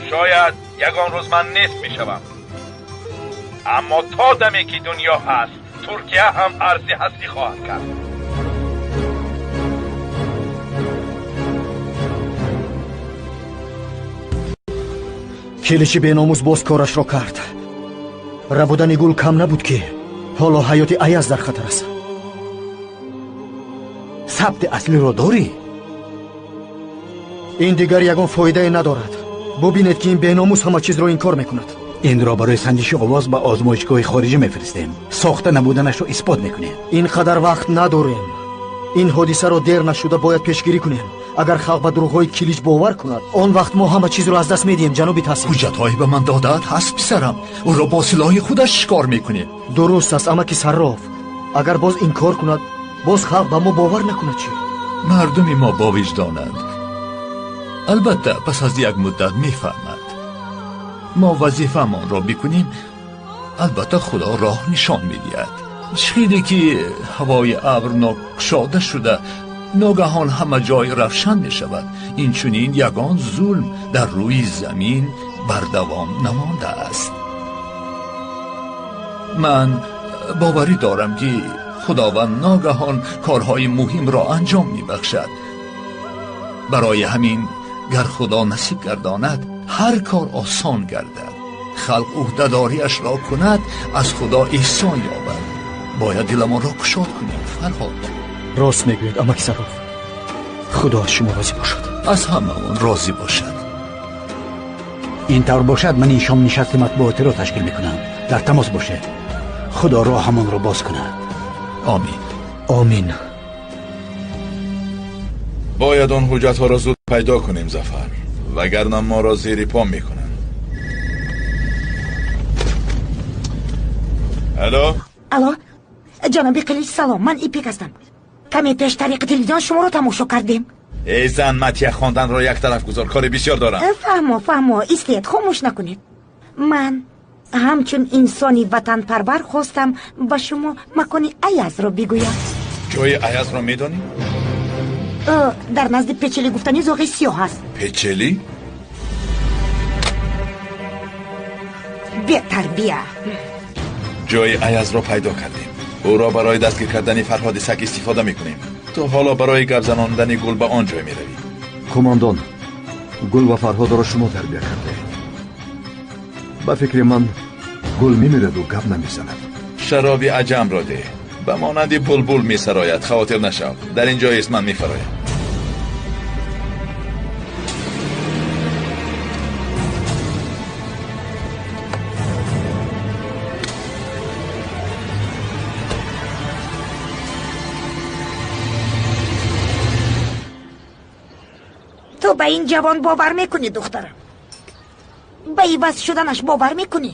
Шояд ягон рӯз ман нест мешавам, аммо то даме ки дунё ҳаст, Туркия ҳам арзи ҳастӣ хоҳад кард. Килиши беномус боз корашро кард. Рабудани Гул кам набуд ки ҳоло ҳаёти Аяз дар хатар аст. Сабти аслиро дорӣ? Ин дигар ягон фоидае надорад. Бубинед ки ин беномус ҳама чизро инкор мекунад. Инро барои санҷиши овоз ба озмоишгоҳи хориҷӣ мефиристем. Сохта набуданашро исбот мекунем. Ин қадар вақт надорем. Ин ҳодисаро дер нашуда бояд пешгирӣ кунем. Агар халқ ба дурӯғҳои Килич бовар кунад, он вақт мо ҳама чизро аз даст медиҳем, ҷаноби Таҳсин. Ҳуҷҷатҳое ба ман додаат ҳаст, писарам. Ӯро бо силоҳи худаш шикор мекунем. Дуруст аст, амаки Сарроф. Агар боз инкор кунад, боз халқ ба мо бовар накунад чӣ? Мардуми мо бовиҷдонанд. Албатта, пас аз як муддат мефаҳманд. Мо вазифаамонро бикунем, албатта Худо роҳ нишон медиҳад. Хеле ки ҳавои абр нокушода шуда, ногаҳон ҳама ҷой равшан мешавад. Инчунин ягон зулм дар рӯи замин бардавом намондааст. Ман боварӣ дорам, ки Худованд ногаҳон корҳои муҳимро анҷом мебахшад. Барои ҳамин гар Худо насиб гардонад, ҳар кор осон гардад. Халқ ӯҳдадориашро кунад, аз Худо эҳсон ёбад. Бояд диламонро кушод кунем, Фарҳод. Рост мегӯед, амаки Сарроф. Худо аз шумо розӣ бошад. Аз ҳамаон розӣ бошад. Ин тавр бошад, ман ин шом нишасти матбуотиро ташкил мекунам. Дар тамос бошед. Худо роҳамонро боз кунад. Омин. Омин. Бояд он ҳуҷҷатҳоро зуд пайдо кунем, Зафар, вагарна моро зери по мекунанд. Алло? Алло, ҷаноби Қилич, салом. Ман Ипек ҳастам. Каме пеш тариқи телевизион шуморо тамошо кардем. Эй зан, матия хонданро як тараф гузор, кори бисёр дорам. Фаҳмо, фаҳмо, истед, хомӯш накунед. Ман ҳамчун инсони ватанпарвар хостам ба шумо макони Аязро бигӯям. Ҷои Аязро медонӣ? Дар назди Печели гуфтани зоғи сиёҳ аст. Печели? Бетарбия. Ҷои Аязро пайдо кардем. Ӯро барои дастгир кардани Фарҳоди саг истифода мекунем. Ту ҳоло барои гап занондани Гул ба он ҷой меравӣ. Командон, Гул ва Фарҳодро шумо тарбия кардаед. Ба фикри ман Гул мемираду гап намезанад. Шароби аҷамро деҳ. Ба монанди булбул месарояд. Хавотир нашав. Дар ин ҷоест, ман мефароям. Ту ба ин ҷавон бовар мекунӣ, духтарам? Ба иваз шуданаш бовар мекунӣ?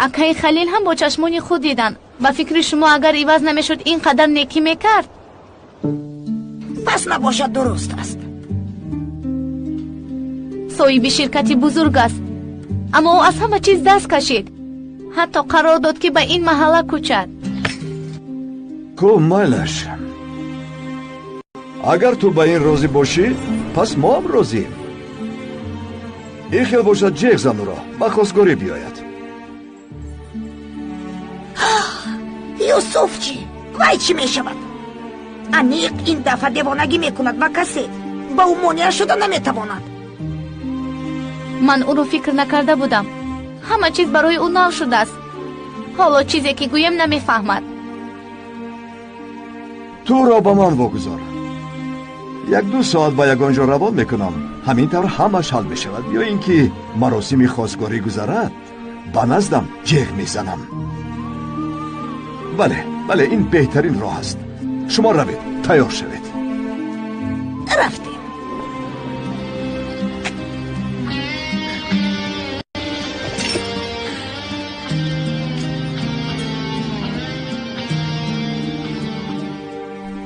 Акаи Халил ҳам бо чашмони худ диданд. Ба фикри шумо агар иваз намешуд, ин қадар некӣ мекард? Пас набошад, дуруст аст. Соҳиби ширкати бузург аст, аммо ӯ аз ҳама чиз даст кашид. Ҳатто қарор дод, ки ба ин маҳалла кӯчад. Ку майлаш. Агар ту ба ин розӣ бошӣ, пас мо ҳам розием. Ин хел бошад, ҷеғ зан ӯро, ба хостгорӣ биёяд. Юсуф чӣ? Вай чӣ мешавад? Аниқ ин дафъа девонагӣ мекунад ва касе ба ӯ монеа шуда наметавонад. Ман ӯро фикр накарда будам. Ҳама чиз барои ӯ нав шудааст. Ҳоло чизе ки гӯем намефаҳмад. Туро ба ман вогузор. Як-ду соат ба ягон ҷо равон мекунам. Ҳамин тавр ҳамаш ҳал мешавад. Ё ин ки маросими хостгорӣ гузарад, ба наздам ҷеғ мезанам. Бале, бале, ин беҳтарин роҳ аст. Шумо равед, тайёр шавед. Рафтем.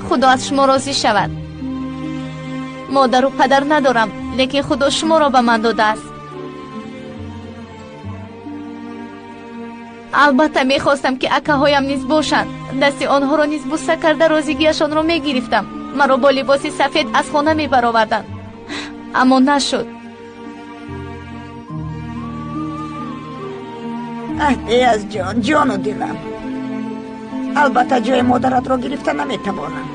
Худо аз шумо розӣ шавад. Модару падар надорам, лекин Худо шуморо ба ман додааст. Албатта мехостам, ки акаҳоям низ бошанд. Дасти онҳоро низ буса карда розигиашонро мегирифтам. Маро бо либоси сафед аз хона мебароварданд, аммо нашуд. Аҳ, ҷон, ҷону дилам. Албатта ҷои модаратро гирифта наметавонам,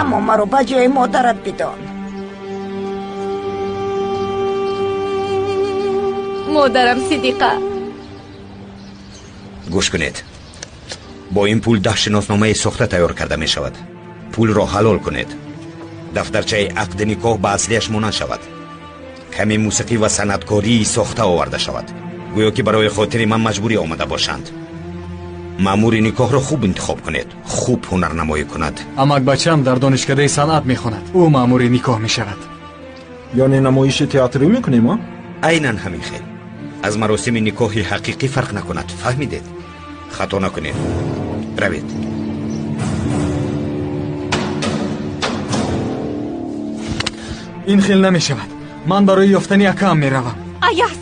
аммо маро ба ҷои модарат бидон. Модарам Сидиқа. Гӯш кунед. Бо ин пул 10 шиносномаи сохта тайёр карда мешавад. Пулро ҳалол кунед. Дафтарчаи ақди никоҳ ба аслияш монанд шавад. Каме мусиқӣ ва санъаткории сохта оварда шавад. Гӯё ки барои хотири ман маҷбурӣ омада бошанд. Маъмури никоҳро хуб интихоб кунед, хуб ҳунарнамоӣ кунад. Амак бачам дар донишкадаи санъат мехонад. Ӯ маъмури никоҳ мешавад. Яъне намоиши театрӣ мекунем, а? Айнан ҳамин хел. Аз маросими никоҳи ҳақиқӣ фарқ накунад, фаҳмидед? Хато накунед. Равед. Ин хел намешавад. Ман барои ёфтани акаам меравам. Аяз,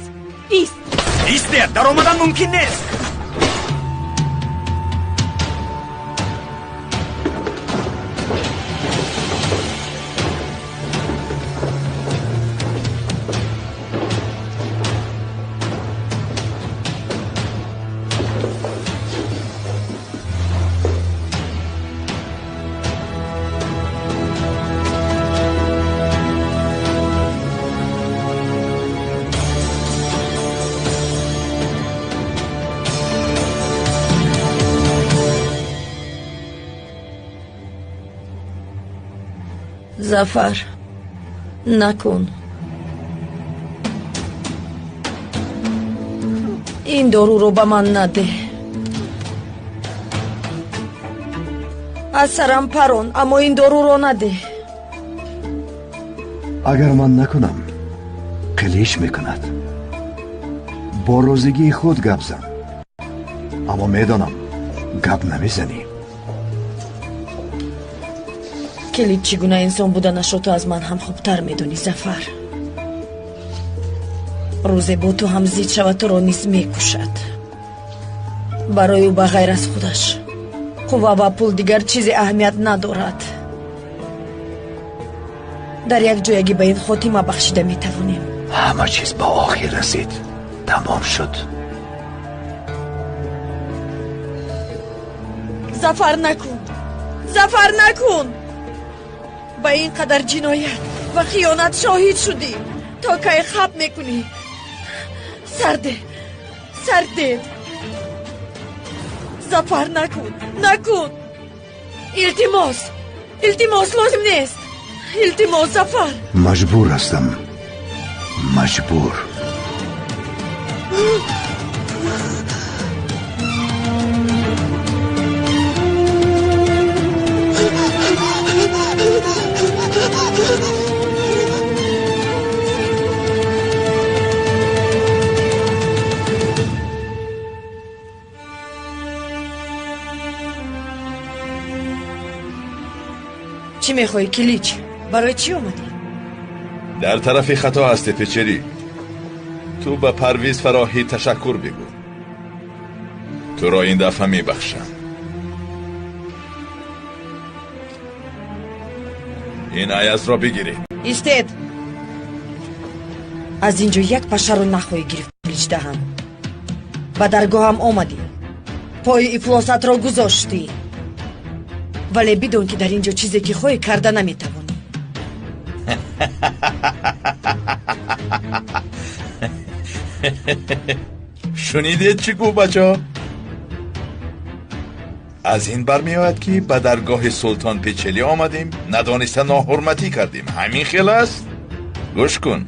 ист! Истед, даромадан мумкин нест. Зафар, накун. Ин доруро ба ман надеҳ. Аз сарам парон, аммо ин доруро надеҳ. Агар ман накунам, Қилич мекунад. Бо розигии худ гап зан. Аммо медонам, гап намезанӣ. Килич чӣ гуна инсон буданашро ту аз ман ҳам хубтар медонӣ, Зафар. Рӯзе бо ту ҳам зид шавад, туро низ мекушад. Барои ӯ ба ғайр аз худаш қувва ва пул дигар чизе аҳамият надорад. Дар як ҷоягӣ ба ин хотима бахшида метавонем. Ҳама чиз ба охир расид. Тамом шуд. Зафар накун! Зафар накун! Ба ин қадар ҷиноят ва хиёнат шоҳид шудӣ. То кай хаб мекунӣ? Сарде, сарде. Зафар накун, накун. Илтимос, илтимос, лозим нест. Илтимос, Зафар. Маҷбур ҳастам, маҷбур. Чӣ мехоҳӣ, Килич? Барои чӣ омадӣ? Дар тарафи хато ҳастӣ, Печерӣ. Ту ба Парвиз Фароҳӣ ташаккур бигӯ. Туро ин дафъа мебахшам. Ин Аязро бигиред. Истед! Аз ин ҷо як пашаро нахоҳӣ гирифт, Килич даҳан. Ба даргоҳам омадӣ. Пои ифлосатро гузоштӣ. Вале бидон ки дар ин ҷо чизе ки хоҳӣ карда наметавонӣ. Шунидед чӣ гуфт, бачаҳо? Аз ин бармеояд ки ба даргоҳи султон Печелӣ омадем, надониста ноҳурматӣ кардем. Ҳамин хел аст? Гӯш кун.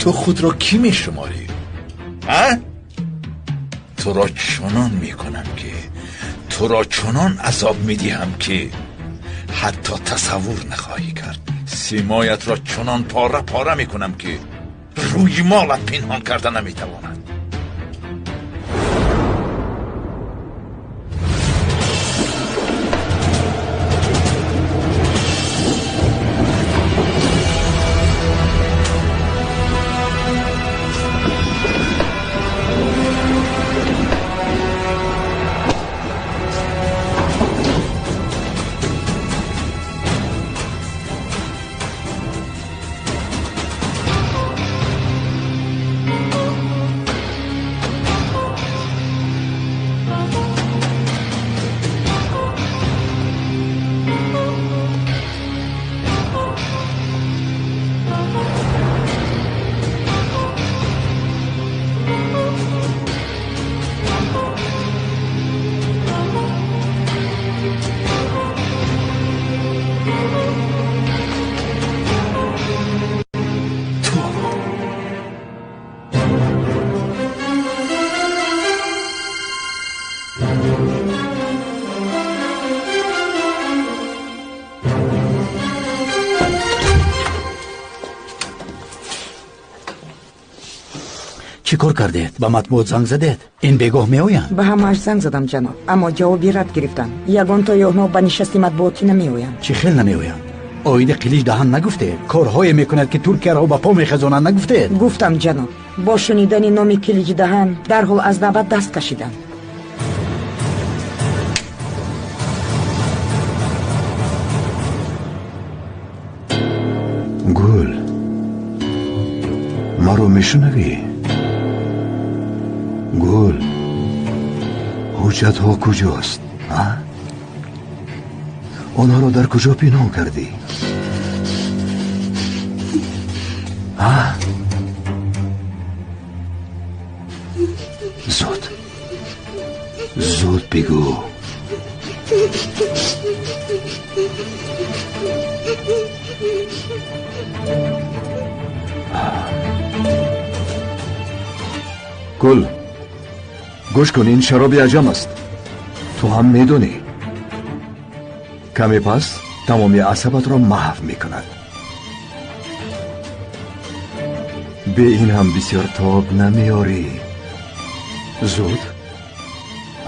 Ту худро кӣ мешуморӣ? А? Туро чунон мекунам ки туро чунон азоб медиҳам ки ҳатто тасаввур нахоҳӣ кард. Симоятро чунон пора пора мекунам ки рӯи молат пинҳон карда наметавонад. Чӣ кор кардед? Ба матбуот занг задед? Ин бегоҳ меоянд? Ба ҳамааш занг задам, ҷаноб, аммо ҷавоби рад гирифтам. Ягонтои онҳо ба нишасти матбуотӣ намеоянд. Чӣ хел намеоянд? Оиди Қилич даҳан нагуфтед? Корҳое мекунад, ки Туркияро ба по мехезонанд, нагуфтед? Гуфтам, ҷаноб. Бо шунидани номи Килич даҳан дарҳол аз даъват даст кашидам. Гул, маро мешунавӣ? Гул, ҳуҷҷатҳо куҷост? А? Онҳоро дар куҷо пинҳон кардӣ? А? Зуд, зуд бигӯ. Гул, гӯш кун, ин шароби аҷам аст. Ту ҳам медонӣ. Каме пас тамоми асабатро маҳв мекунад. Бе ин ҳам бисёр тоб намеорӣ. Зуд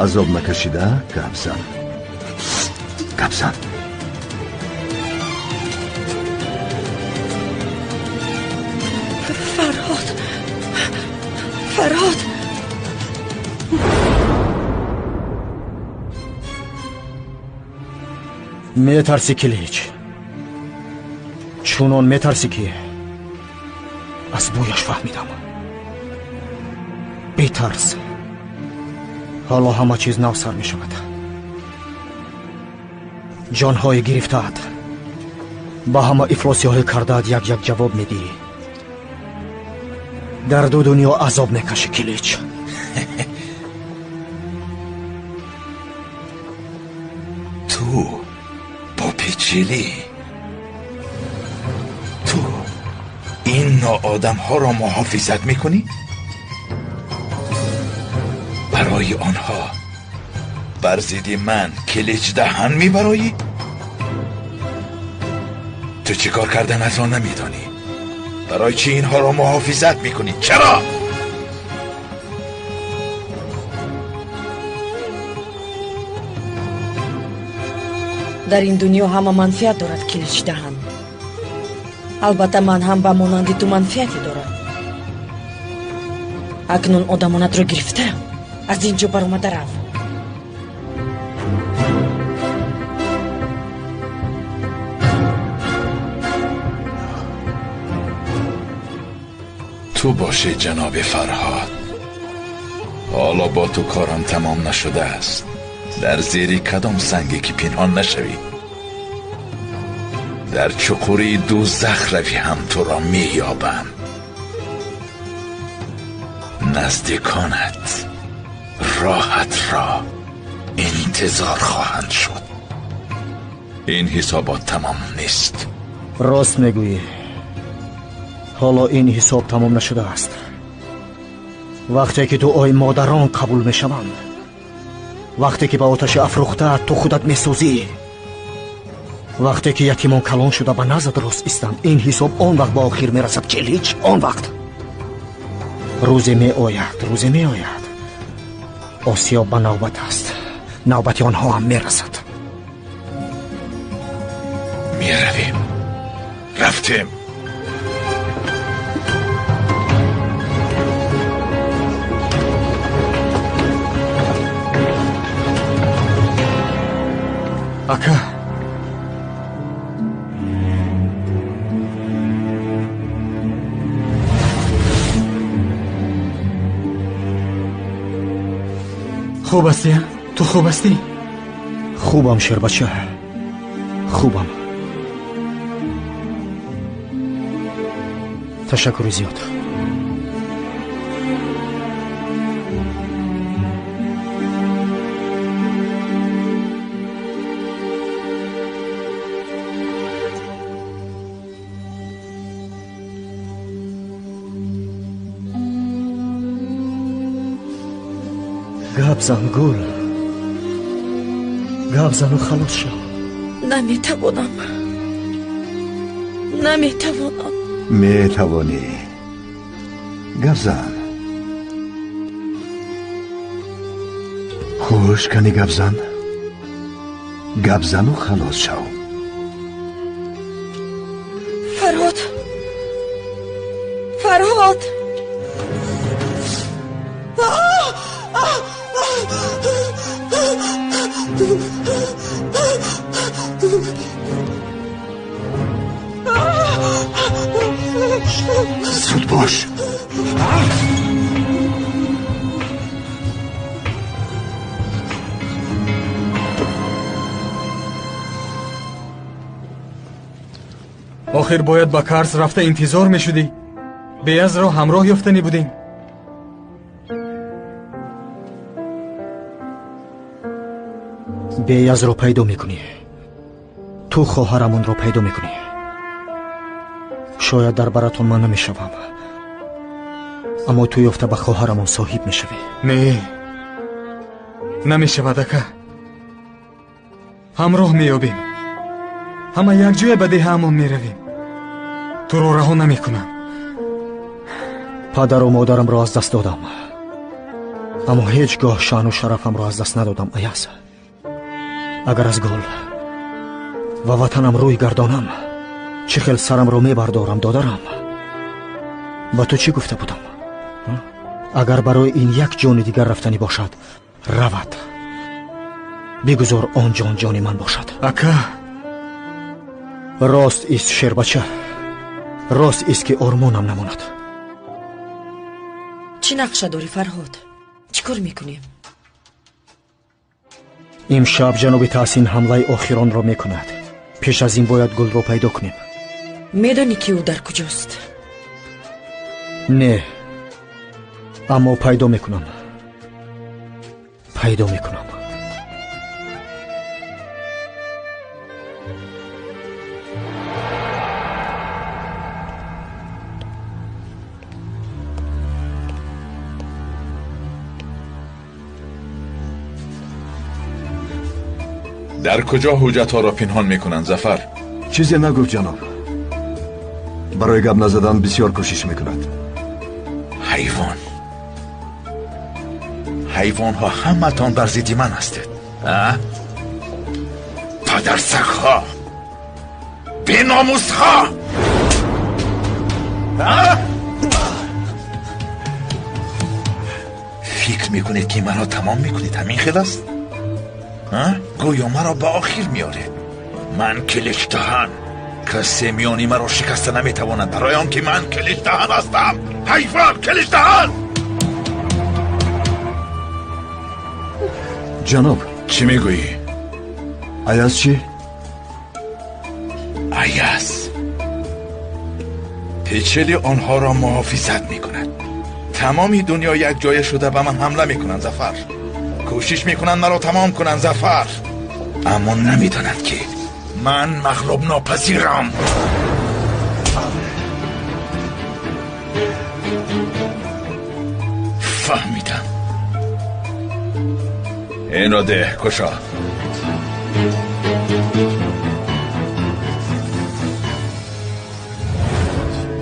азоб накашида гап зан. Гап зан. Фарҳод, Фарҳод. Метарсӣ, Килич. Чунон метарсӣ, ки аз бӯяш фаҳмидам. Бетарс. Ҳоло ҳама чиз нав сар мешавад. Ҷонҳои гирифтаат, ба ҳама ифлосиҳое кардаат як-як ҷавоб медиҳӣ. Дар ду дунё азоб мекашӣ, Килич. Ту бо печилӣ, ту ин ноодамҳоро муҳофизат мекунӣ? Барои онҳо бар зидди ман Килич даҳан мебароӣ? Ту чӣ кор карданатро намедонӣ. Барои чӣ инҳоро муҳофизат мекунӣ? Чаро? Дар ин дунё ҳама манфиат дорад, Килич даҳан. Албатта ман ҳам ба монанди ту манфиате дорам. Акнун одамонатро гирифта аз ин ҷо баромада рав. Ту бошӣ, ҷаноби Фарҳод. Ҳоло бо ту корам тамом нашудааст. Дар зери кадом санге ки пинҳон нашавӣ, дар чуқурии дӯзах равӣ ҳам туро меёбам. Наздиконат роҳатро интизор хоҳанд шуд. Ин ҳисобот тамом нест. Рост мегӯӣ. Ҳоло ин ҳисоб тамом нашудааст. Вақте ки дуои модарон қабул мешаванд, вақте ки ба оташи афрӯхта ту худат месӯзӣ, вақте ки ятимон калон шуда ба назд рост истанд, ин ҳисоб он вақт ба охир мерасад, Килич. Он вақт рӯзе меояд, рӯзе меояд. Осиё ба навбат аст. Навбати онҳо ҳам мерасад. Меравем. Рафтем. Ака, хуб ҳастӣ? Ту хуб ҳастӣ? Хубам, шербача, хубам. Ташаккури зиёд. Гап зан, Гул. Гап зану халос шав. Наметавонам. Наметавонам. Метавонӣ. Гап зан. Хуш, кани гапзан. Гапзану халос шав. Фарҳод! Фарҳод! Зуд бош! Охир бояд ба Карс рафта интизор мешудӣ. Беязро ҳамроҳ ёфтанӣ будем. Беязро пайдо мекунӣ. Ту хоҳарамонро пайдо мекунӣ. Шояд дар баратон ман намешавам, аммо ту ёфта ба хоҳарамон соҳиб мешавӣ. Не, намешавад, ака. Ҳамроҳ меёбем. Ҳама якҷоя ба деҳаамон меравем. Туро раҳо намекунам. Падару модарамро аз даст додам, аммо ҳеҷ гоҳ шаъну шарафамро аз даст надодам, Аяз. Агар аз гул ва ватанам рӯй гардонам, чӣ хел сарамро мебардорам, додарам? Ба ту чӣ гуфта будам? Агар барои ин як ҷони дигар рафтанӣ бошад, равад. Бигузор он ҷон ҷони ман бошад. Ака! Рост ист, шербача. Рост ист, ки ормонам намонад. Чӣ нақша дорӣ, Фарҳод? Чӣ кор мекунем? Имшаб ҷаноби Таҳсин ҳамлаи охиронро мекунад. Пеш аз ин бояд гулро пайдо кунем. Медонӣ, ки ӯ дар куҷост? Не, аммо пайдо мекунам. Пайдо мекунам. Дар куҷо ҳуҷҷатҳоро пинҳон мекунанд, Зафар? Чизе нагуфт, ҷаноб. Барои гап назадан бисёр кӯшиш мекунад. Ҳайвон. Ҳайвонҳо ҳаматон бар зидди ман ҳастед. А? Падарсагҳо! Беномусҳо! Фикр мекунед, ки маро тамом мекунед, ҳамин хел аст? Гӯё маро ба охир меоред. Ман Киличдаҳан. Касе миёни маро шикаста наметавонад, барои он ки ман Киличдаҳан ҳастам. Ҳайвон, Киличдаҳан! Ҷаноб. Чӣ мегӯӣ? Аяз чӣ? Аяз печели онҳоро муҳофизат мекунад. Тамоми дунё якҷоя шуда ба ман ҳамла мекунанд, Зафар. Кӯшиш мекунанд маро тамом кунанд, Зафар. Аммо намедонанд, ки ман мағлуб нопазирам. Фаҳмидам. Инро деҳ, кушо.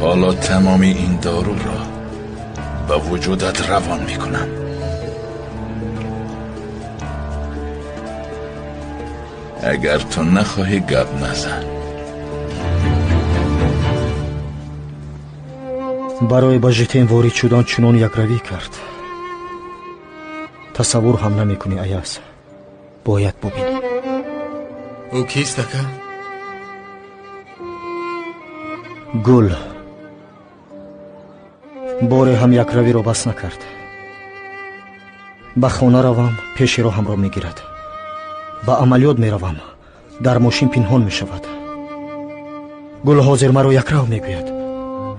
Ҳоло тамоми ин доруро ба вуҷудат равон мекунам. Агар ту нахоҳӣ, гап назан. Барои ба житен ворид шудан чунон якравӣ кард. Тасаввур ҳам намекунӣ, Аяз. Бояд бубинӣ. Ӯ кист, ака? Гул. Боре ҳам якравиро бас накард. Ба хона равам, пеши роҳамро мегирад. Ба амалиёт меравам, дар мошин пинҳон мешавад. Гул ҳозир маро якрав мегӯяд,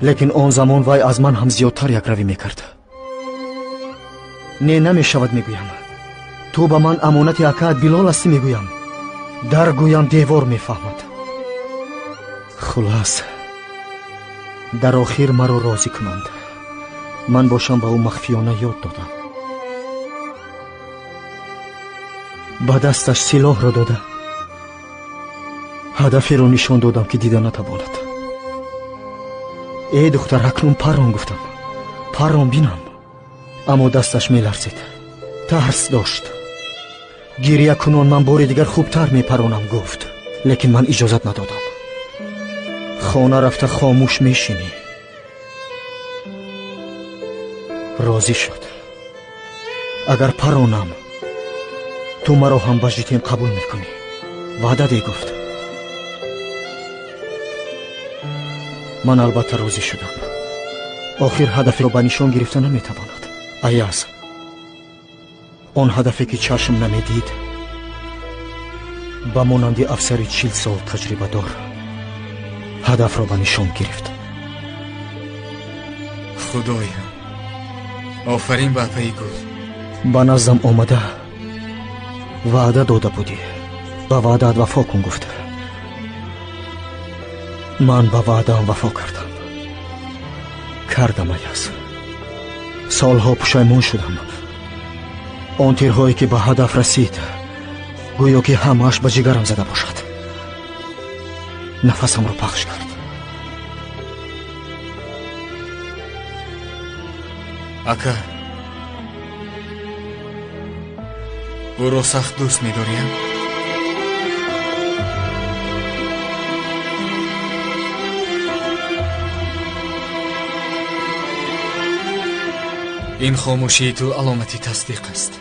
лекин он замон вай аз ман ҳам зиёдтар якравӣ мекард. Не, намешавад, мегӯям. Ту ба ман амонати акаат Билол ҳастӣ, мегӯям. Дар гӯям девор мефаҳмад. Хулас, дар охир маро розӣ кунанд. Ман бошам ба ӯ махфиёна ёд додам. Ба дасташ силоҳро дода, ҳадаферо нишон додам, ки дида натавонад. Э духтар, акнун паррон, гуфтам. Паррон бинам. Аммо дасташ меларзид. Тарс дошт. Гиря кунон ман бори дигар хубтар мепаронам, гуфт. Лекин ман иҷозат надодам. Хона рафта хомӯш мешинӣ. Розӣ шуд. Агар паронам, ту маро ҳам ба ЖИТИМ қабул мекунӣ. Ваъда де, гуфт. Ман албатта розӣ шудам. Охир ҳадаферо ба нишон гирифта наметавонад. Аяз, он ҳадафе ки чашм намедид, ба монанди афсари 40 сол таҷрибадор ҳадафро ба нишон гирифт. Худоям, офарин ба апаи гул. Ба наздам омада ваъда дода будӣ. Ба ваъдаат вафо кун, гуфта. Ман ба ваъдаам вафо кардам. Кардам, Аяз. Солҳо пушаймон шудам. Он тирҳое ки ба ҳадаф расид, гӯё ки ҳамааш ба ҷигарам зада бошад. Нафасамро пахш кард. Ака, ӯро сахт дӯст медорем? Ин хомӯшии ту аломати тасдиқ аст.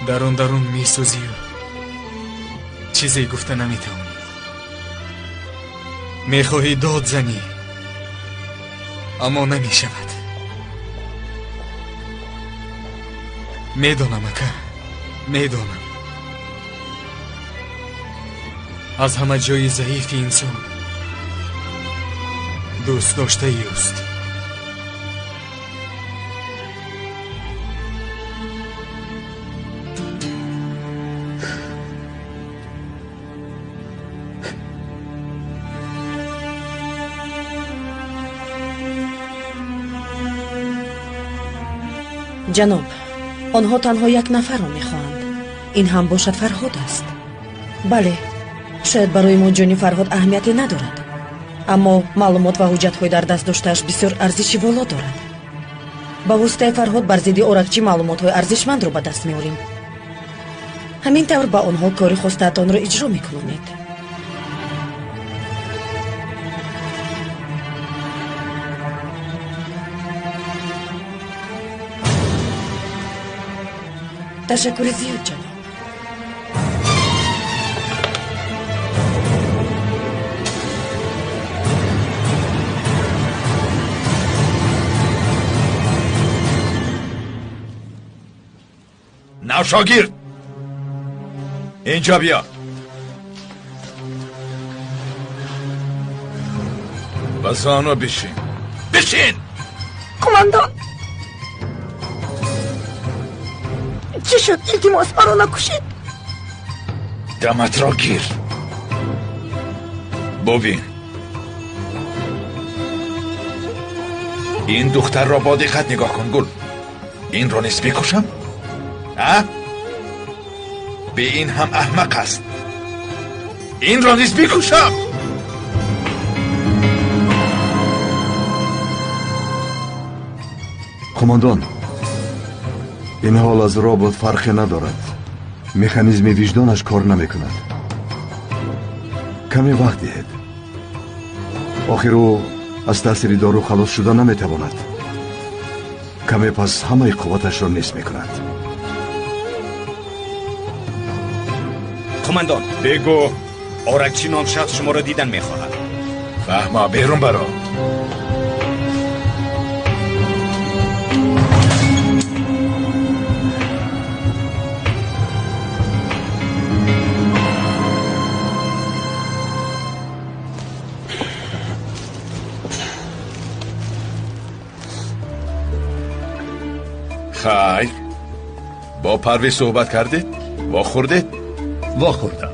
Дарун дарун месӯзию чизе гуфта наметавонӣ. Мехоҳӣ дод занӣ, аммо намешавад. Медонам, ака, медонам. Аз ҳама ҷои заифи инсон дӯст доштаи ӯст. Ҷаноб, онҳо танҳо як нафарро мехоҳанд. Ин ҳам бошад Фарҳод аст. Бале, шояд барои мо ҷони Фарҳод аҳамияте надорад, аммо маълумот ва ҳуҷҷатҳои дар даст доштааш бисёр арзиши воло дорад. Ба воситаи Фарҳод бар зидди Оракчӣ маълумотҳои арзишмандро ба даст меорем. Ҳамин тавр ба онҳо кори хостаатонро иҷро мекунонед. Ташаккури зиёд, ҷаноб. Навшогирд, инҷо биё. Ба зону бишин. Бишин! Қумандон, чӣ шуд? Илтимос, маро накушед. Даматро гир. Бубин, ин духтарро бо диққат нигоҳ кун, гул. Инро низ бикушам? А? Бе ин ҳам аҳмақ аст. Инро низ бикушам. Қумандон, ин ҳол аз робот фарқе надорад. Механизми виҷдонаш кор намекунад. Каме вақт диҳед. Охир ӯ аз таъсири дору халос шуда наметавонад. Каме пас ҳамаи қувваташро нест мекунад. Қумандон, бегӯ Оракчӣ ном шахс шуморо дидан мехоҳад. Фаҳма, берун баро. Хайр, бо Парвиз суҳбат кардед? Вохӯрдед? Вохӯрдам.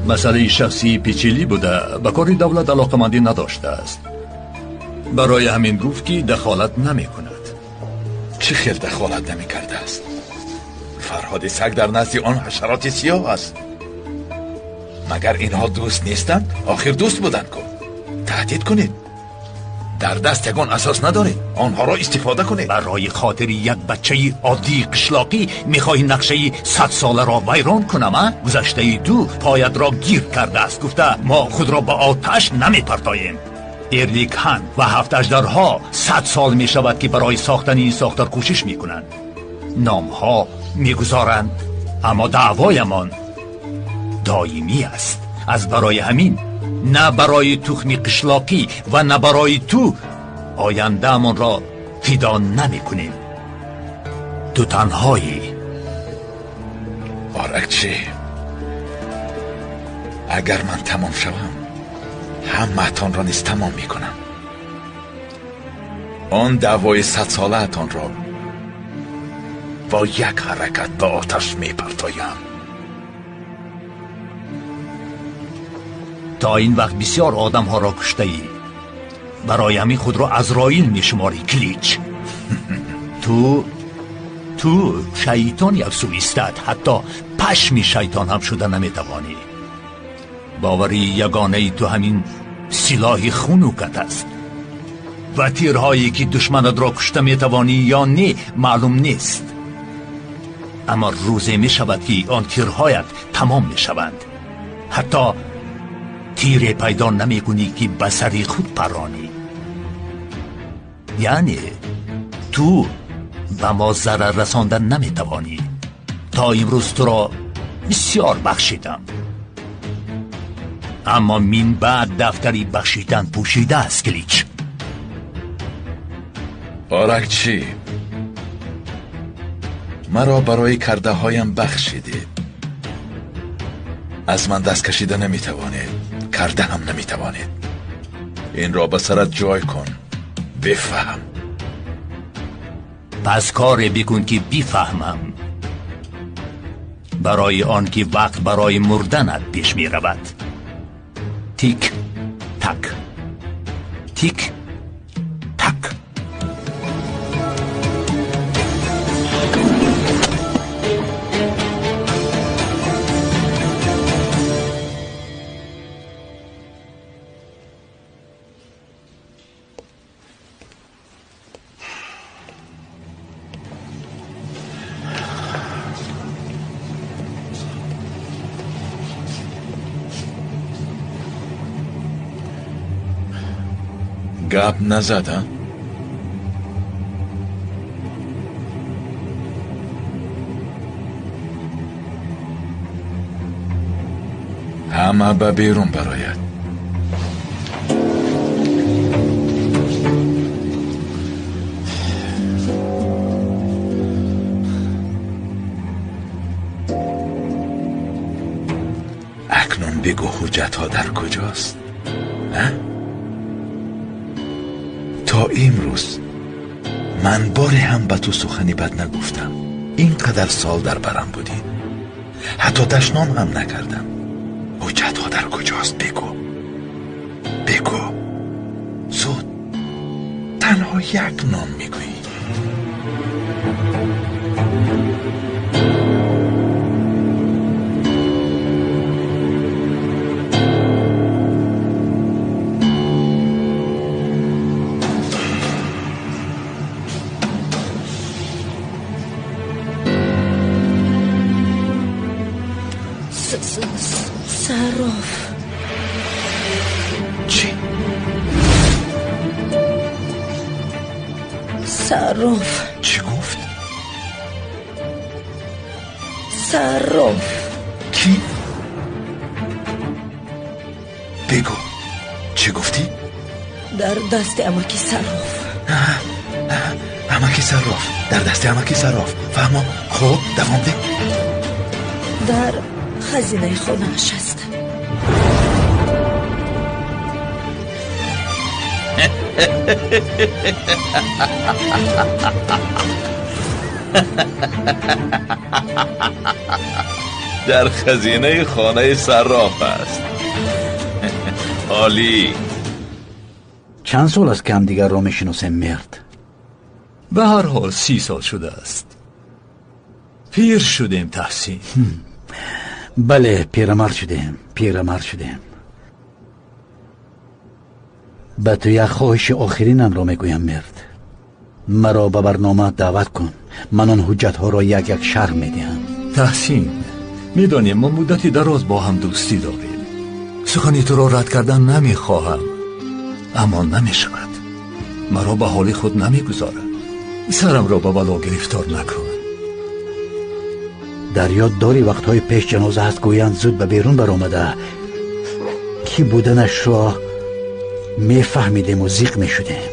Масъалаи шахсии печилӣ буда, ба кори давлат алоқамандӣ надоштааст. Барои ҳамин гуфт, ки дахолат намекунад. Чӣ хел дахолат намекардааст? Фарҳоди саг дар назди он ҳашароти сиёҳ аст. Магар инҳо дӯст нестанд? Охир дӯст буданд ку. Таҳдид кунед. Дар даст ягон асос надоред, онҳоро истифода кунед. Барои хотири як бачаи оддии қишлоқӣ мехоҳӣ нақшаи 100-соларо вайрон кунам, а? Гузаштаи ту поятро гир кардааст, гуфта мо худро ба оташ намепартоем. Эрлик хан ва 7 аждарҳо 100 сол мешавад, ки барои сохтани ин сохтор кӯшиш мекунанд. Номҳо мегузоранд, аммо даъвоямон доимӣ аст. Аз барои ҳамин на барои тухми қишлоқӣ ва на барои ту ояндаамонро фидо намекунем. Ту танҳоӣ. Оракчи, агар ман тамом шавам, ҳамаатонро низ тамом мекунам. Он даъвои 100-солаатонро бо як ҳаракат ба оташ мепартоям. То ин вақт бисёр одамҳоро куштаӣ. Барои ҳамин худро Азроил мешуморӣ, Клич. Ту шайтон як сӯ истад, ҳатто пашми шайтон ҳам шуда наметавонӣ. Бовари ягонаи ту ҳамин силоҳи хунукат аст ва тирҳое ки душманатро кушта метавонӣ ё не маълум нест. Аммо рӯзе мешавад, ки он тирҳоят тамом мешаванд. Ҳатто тире пайдо намекунӣ, ки ба сари худ паронӣ. Яъне ту ба мо зарар расонда наметавонӣ. То имрӯз туро бисёр бахшидам, аммо мин баъд дафтари бахшидан пӯшидааст, Клич. Оракчи, маро барои кардаҳоям бахшидед. Аз ман даст кашида наметавонед, карда ҳам наметавонед. Инро ба сарат ҷой кун, бифаҳм. Пас коре бикун, ки бифаҳмам, барои он ки вақт барои мурданат пеш меравад. Тик так, тик так. Гап назад, а? Ҳама ба берун барояд. Акнун бигӯ, ҳуҷҷатҳо дар куҷост? А? То имрӯз ман боре ҳам ба ту сухани бад нагуфтам. Ин қадар сол дар барам будӣ, ҳатто дашном ҳам накардам. Ҳуҷҷатҳо дар куҷост? Бигӯ, бигӯ зуд. Танҳо як ном мегӯӣ. Сарроф. Чӣ? Сарроф. Чӣ гуфт? Сарроф. Кӣ? Бигӯ, чӣ гуфтӣ? Дар дасти амаки Сарроф. Амаки Сарроф, дар дасти амаки Сарроф. Фаҳмо. Хуб, давом деҳ. Дар хазинаи хонааш аст. Дар хазинаи хонаи Сарроф аст. Олӣ. Чанд сол аст, ки ҳамдигарро мешиносем, Мерд? Ба ҳар ҳол 30 сол шудааст. Пир шудем, Таҳсин. Бале, пирамард шудем, пирамард шудем. Ба ту як хоҳиши охиринамро мегӯям, Мерд. Маро ба барнома даъват кун. Ман он ҳуҷҷатҳоро як-як шарҳ медиҳам. Таҳсин, медонем мо муддати дароз бо ҳам дӯстӣ дорем. Сухани туро рад кардан намехоҳам, аммо намешавад. Маро ба ҳоли худ намегузорад. Сарамро ба бало гирифтор накун. Дар ёд дорӣ вақтҳои пеш ҷаноза ҳаст гӯянд зуд ба берун баромада, кӣ буданашро мефаҳмидему зиқ мешудем.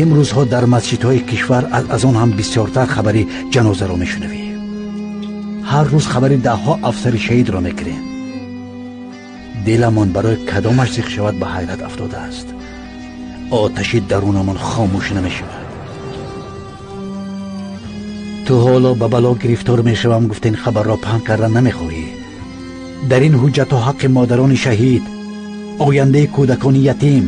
Имрӯзҳо дар масҷидҳои кишвар аз он ҳам бисёртар хабари ҷанозаро мешунавӣ. Ҳар рӯз хабари даҳҳо афсари шаҳидро мекунем. Диламон барои кадомаш зиқ шавад ба ҳайрат афтодааст. Оташи дарунамон хомӯш намешавад. Ту ҳоло ба бало гирифтор мешавам гуфта ин хабарро паҳн кардан намехоҳӣ. Дар ин ҳуҷҷатҳо ҳаққи модарони шаҳид, ояндаи кӯдакони ятим,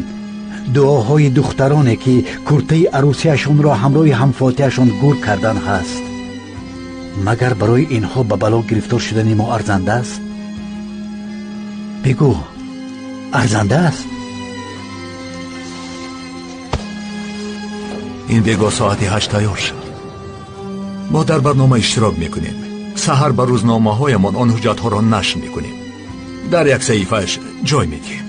дуоҳои духтароне ки куртаи арӯсияшонро ҳамроҳи ҳамфотиашон гур кардан ҳаст. Магар барои инҳо ба бало гирифтор шудани мо арзанда аст? Бигӯ, арзанда аст? Ин бего соати 8 тайёр шуд. Мо дар барнома иштирок мекунем. Саҳар ба рӯзномаҳоямон он ҳуҷҷатҳоро нашр мекунем. Дар як саҳифааш ҷой медиҳем.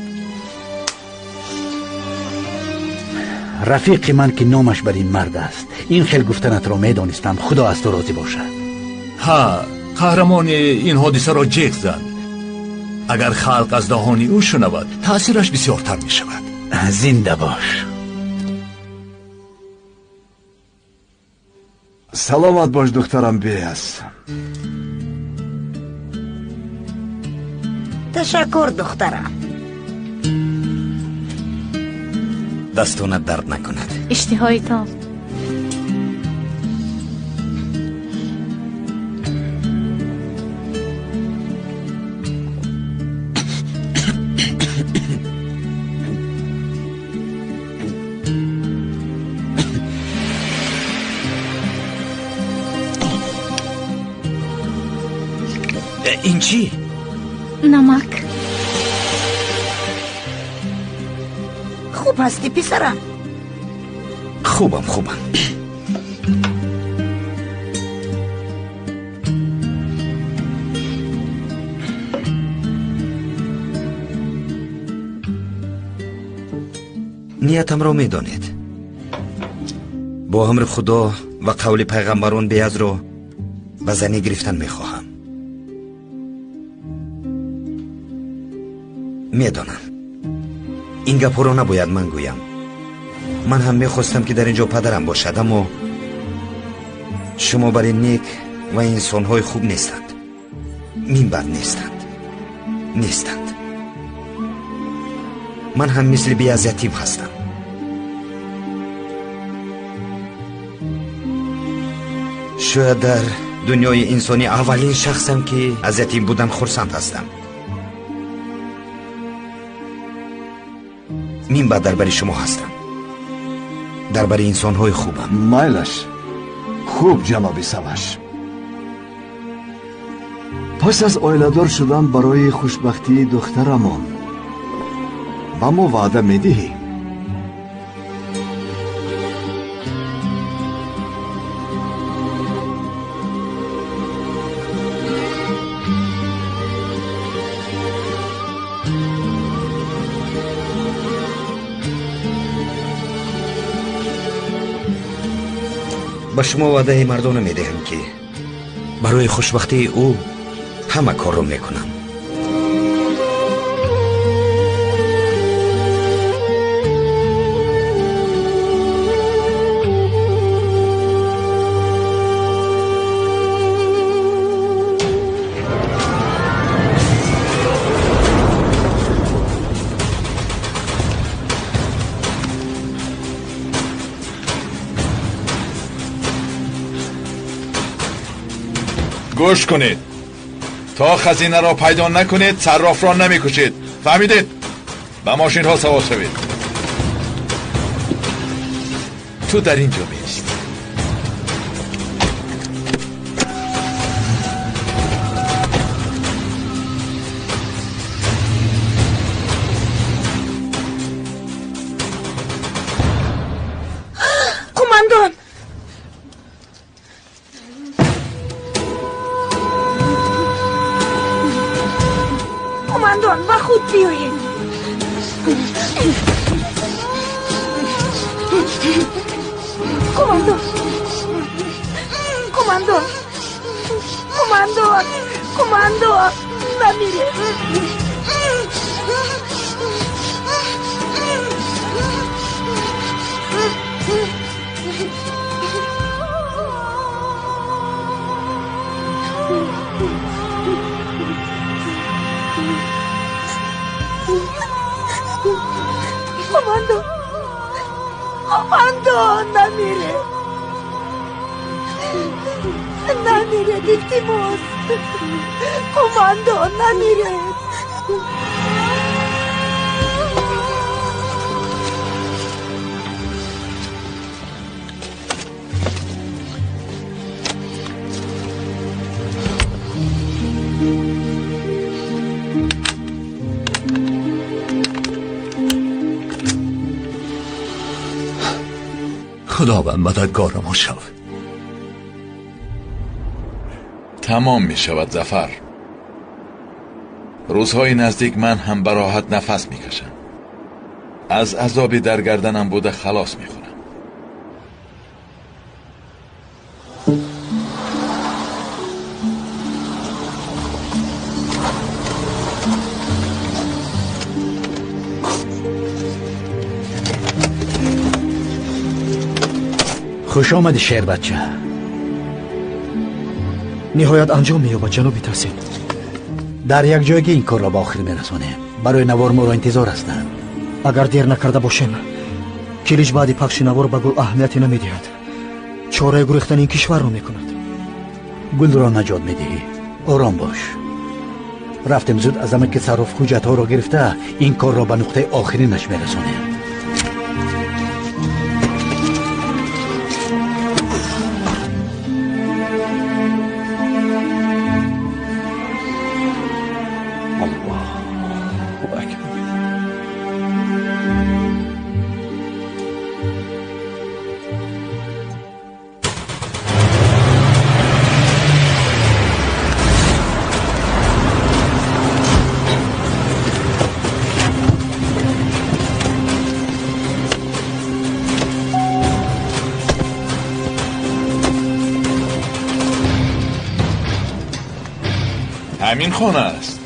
Рафиқи ман ки номаш бар ин мард аст, ин хел гуфтанатро медонистам. Худо аз ту розӣ бошад. Ҳа, қаҳрамони ин ҳодисаро ҷеғ зад. Агар халқ аз даҳони ӯ шунавад, таъсираш бисёртар мешавад. Зинда бош. Саломат бош, духтарам Беаз. Ташаккур, духтарам. Дастонат дард накунад. Иштиҳои том. Ин чӣ? Намак. Хуб ҳастӣ, писарам? Хубам, хубам. Ниятамро медонед. Бо амри Худо ва қавли пайғамбарон Беязро ба занӣ гирифтан мехоҳам. Медонам, ин гапҳоро набояд ман гӯям. Ман ҳам мехостам, ки дар ин ҷо падарам бошад, аммо шумо бар ин нек ва инсонҳои хуб нестанд. Минбар нестанд. Нестанд. Ман ҳам мисли Беаз ятим ҳастам. Шояд дар дунёи инсонӣ аввалин шахсам, ки аз ятим будан хурсанд ҳастам. Минбаъд дар бари шумо ҳастам. Дар бари инсонҳои хубам. Майлаш. Хуб, ҷаноби Саваш. Пас аз оиладор шудан барои хушбахтии духтарамон ба мо ваъда медиҳӣ? Ба шумо ваъдаи мардона медиҳам, ки барои хушбахтии ӯ ҳама корро мекунам. Гӯш кунед. То хазинаро пайдо накунед, саррофро намекушед. Фаҳмидед? Ба мошинҳо савор шавед. Ту дар ин ҷо меистӣ. Биёед. Командон, командон, командон, командон, намиред. Командон, командон, намиред, намиред, илтимос. Командон, намиред. Худованд мададгори мо шав. Тамом мешавад, Зафар. Рӯзҳои наздик ман ҳам ба роҳат нафас мекашам. Аз азоби дар гарданам буда халос мехӯрам. Хуш омадӣ, шербача. Ниҳоят анҷом меёбад, ҷаноби Таҳсин. Дар як ҷойгӣ ин корро ба охир мерасонем. Барои навор моро интизор ҳастанд. Агар дер накарда бошем, Килич баъди пахши навор ба Гул аҳамияте намедиҳад. Чораи гурехтани ин кишварро мекунад. Гулро наҷот медиҳӣ. Ором бош. Рафтем зуд аз аме ки Сарроф ҳуҷҷатҳоро гирифта, ин корро ба нуқтаи охиринаш мерасонем. Ҳамин хона аст.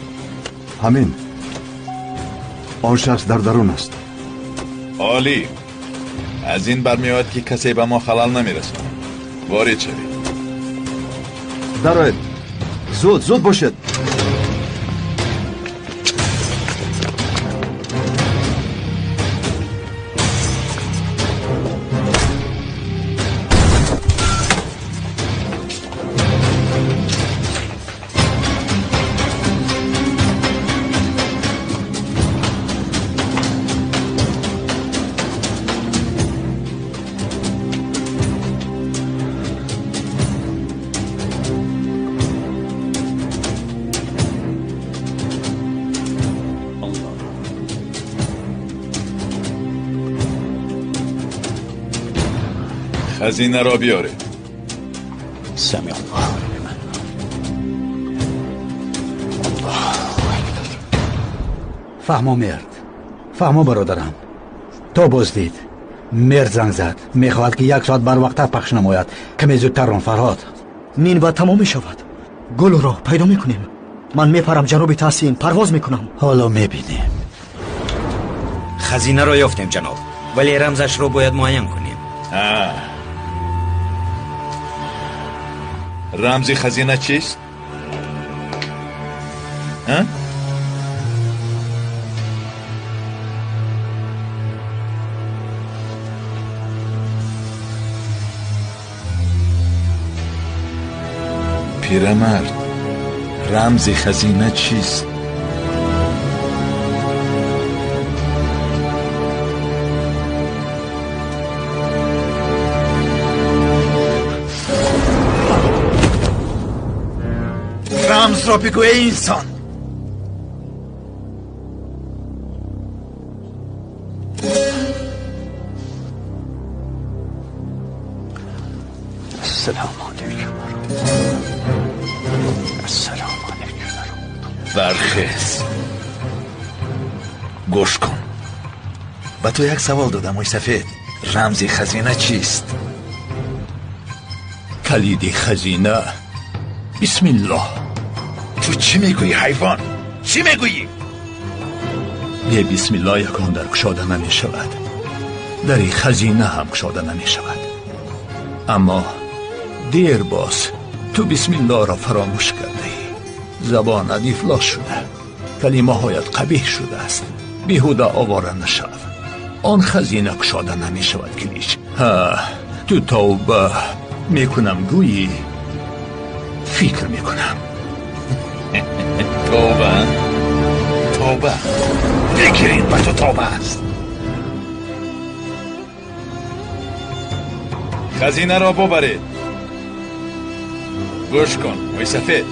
Ҳамин. Он шахс дар дарун аст. Олӣ. Аз ин бармеояд, ки касе ба мо халал намерасонад. Ворид шавед. Дароед. Зуд, зуд бошед. Хазинаро биёред. Фаҳмо мерд, фаҳмо бародарам. То боздид мерд занг зад. Мехоҳад, ки як соат барвақттар пахш намояд. Каме зудтар рон, Фарҳод. Мин баъд тамом мешавад. Гулро пайдо мекунем. Ман мепарам, ҷаноби Таҳсин, парвоз мекунам. Ҳоло мебинем. Хазинаро ёфтем, ҷаноб, вале рамзашро бояд муайян кунем. Рамзи хазина чист? Пирамард, рамзи хазина чист? Рамзро бигӯ, эй инсон. Ассалому алайкум. Ассалому алайкум. Бархез. Гӯш кун. Ба ту як савол додам, ой сафед. Рамзи хазина чист? Калиди хазина бисмиллоҳ. Ту чӣ мегӯӣ, ҳайвон? Чӣ мегӯӣ? Бе бисмиллоҳ ягон дар кушода намешавад. Дари хазина ҳам кушода намешавад. Аммо дер боз ту бисмиллоҳро фаромӯш кардаӣ. Забонат ифлос шуда, калимаҳоят қабеҳ шудааст. Беҳуда овора нашав. Он хазина кушода намешавад, Килич. Ҳа, ту тавба мекунам гӯӣ, фикр мекунам. Тавба? Тавба. Фикр ин ба ту тавба аст. Хазинаро бубаред. Гӯш кун, мӯи сафед.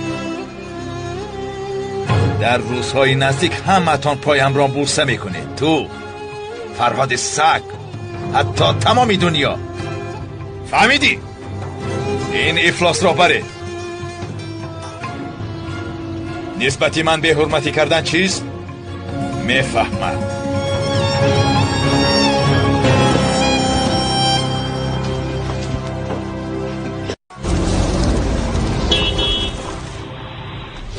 Дар рӯзҳои наздик ҳаматон поямро бӯса мекунед. Ту, Фарҳоди саг, ҳатто тамоми дунё. Фаҳмидӣ? Ин ифлосро баред. Нисбати ман беҳурматӣ кардан чист? Мефаҳмад.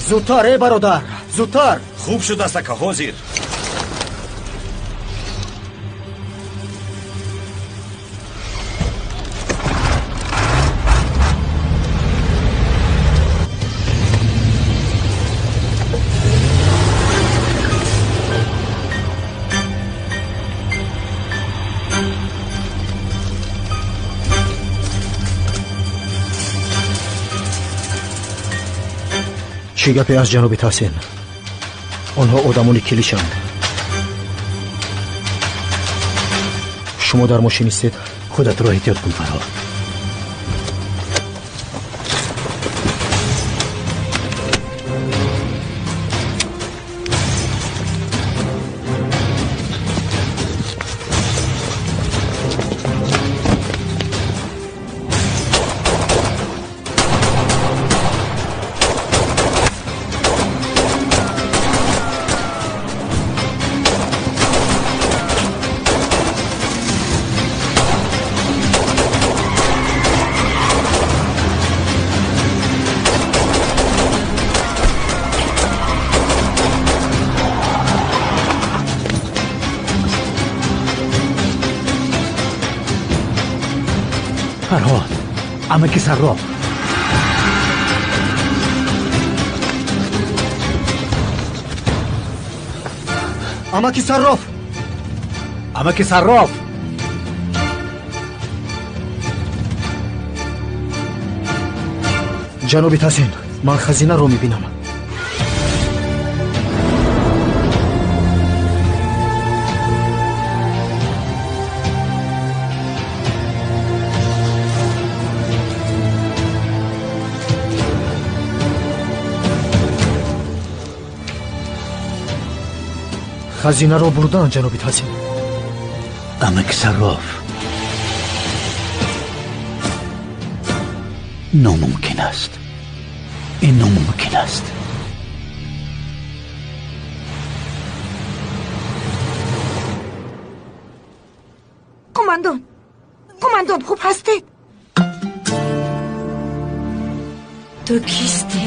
Зудтар, эй бародар, зудтар. Хуб шудааст, ака, ҳозир. Чӣ гапе аз ҷаноби Таҳсин? Онҳо одамони Киличанд. Шумо дар мошин истед? Худатро эҳтиёт кун, Фарҳод. Фарҳод, амаки Сарроф. Амаки Сарроф! Амаки Сарроф! Ҷаноби Таҳсин, ман хазинаро мебинам. Хазинаро бурдаанд, ҷаноби Таҳсин. Амаки Сарроф, номумкин аст. Ин номумкин аст. Қумандон, қумандон, хуб ҳастед? Ту кистӣ?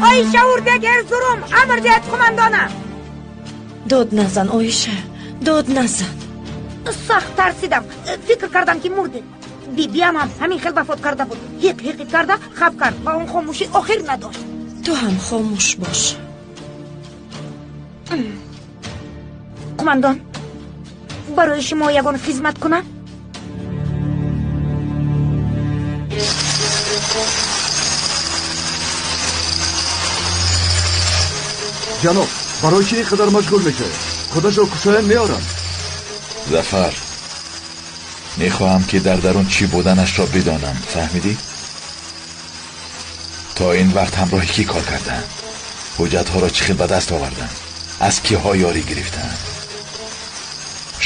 Оиша Урбек Эрзурум, амр диҳад қумандонам. Дод назан, Оиша, дод назан. Сахт тарсидам, фикр кардам ки мурдед. Бибиам ҳам ҳамин хел вафот карда буд. Ҳиқ ҳиқи карда хаб кард ва он хомӯшӣ охир надошт. Ту ҳам хомӯш бош. Қумандон, барои шумо ягон хизмат кунам? Ҷаноб, барои чӣ ин қадар машғул мешавед? Худашро кушоян меорам. Зафар, мехоҳам ки дар дарун чӣ буданашро бидонам. Фаҳмидӣ? То ин вақт ҳамроҳи кӣ кор карданд? Ҳуҷҷатҳоро чӣ хел ба даст оварданд? Аз киҳо ёрӣ гирифтанд?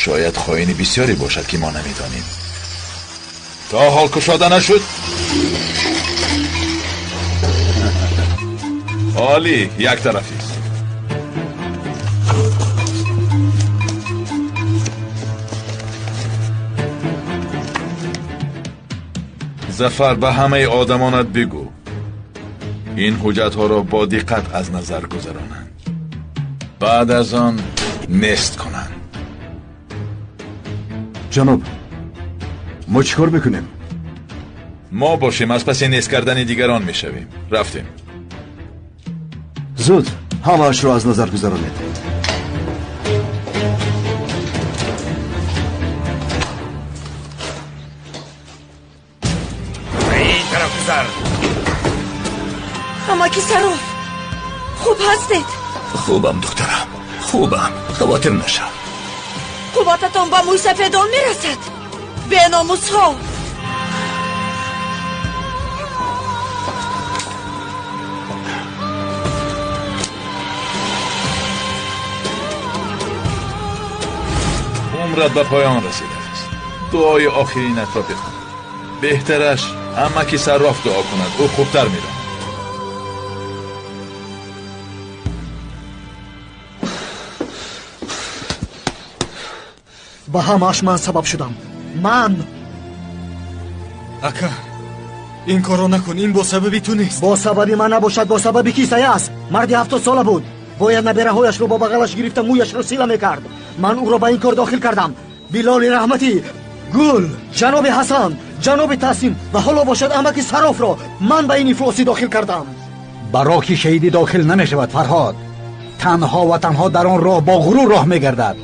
Шояд хоини бисёре бошад, ки мо намедонем. То ҳол кушода нашуд? Олӣ, як тарафист. Зафар, ба ҳамаи одамонат бигӯ ин ҳуҷҷатҳоро бо диққат аз назар гузаронанд, баъд аз он нест кунанд. Ҷаноб, мо чӣ кор мекунем? Мо бошем аз паси нест кардани дигарон мешавем. Рафтем. Зуд ҳамаашро аз назар гузаронед. Амаки Сароф, хуб ҳастед? Хубам, духтарам, хубам, хавотир нашав. Қуввататон ба мӯйсафедон мерасад, беномусҳо. Умрат ба поён расидааст. Дуои охиринатро бихон. Беҳтараш амаки Сарроф дуо кунад, ӯ хубтар медонад. Ба ҳамааш ман сабаб шудам. Ман. Ака, ин корро накун, ин бо сабаби ту нест. Бо сабаби ман набошад, бо сабаби кисая аст. Марди 70 сола буд. Бояд набераҳояшро бо бағалаш гирифта мӯяшро сила мекард. Ман ӯро ба ин кор дохил кардам. Билоли раҳматӣ, Гул, ҷаноби Ҳасан, ҷаноби Таҳсин ва ҳоло бошад амаки Сарофро ман ба ин ифлосӣ дохил кардам. Ба роҳи шаҳидӣ дохил намешавад, Фарҳод. Танҳо ва танҳо дар он роҳ бо ғурур роҳ мегардад.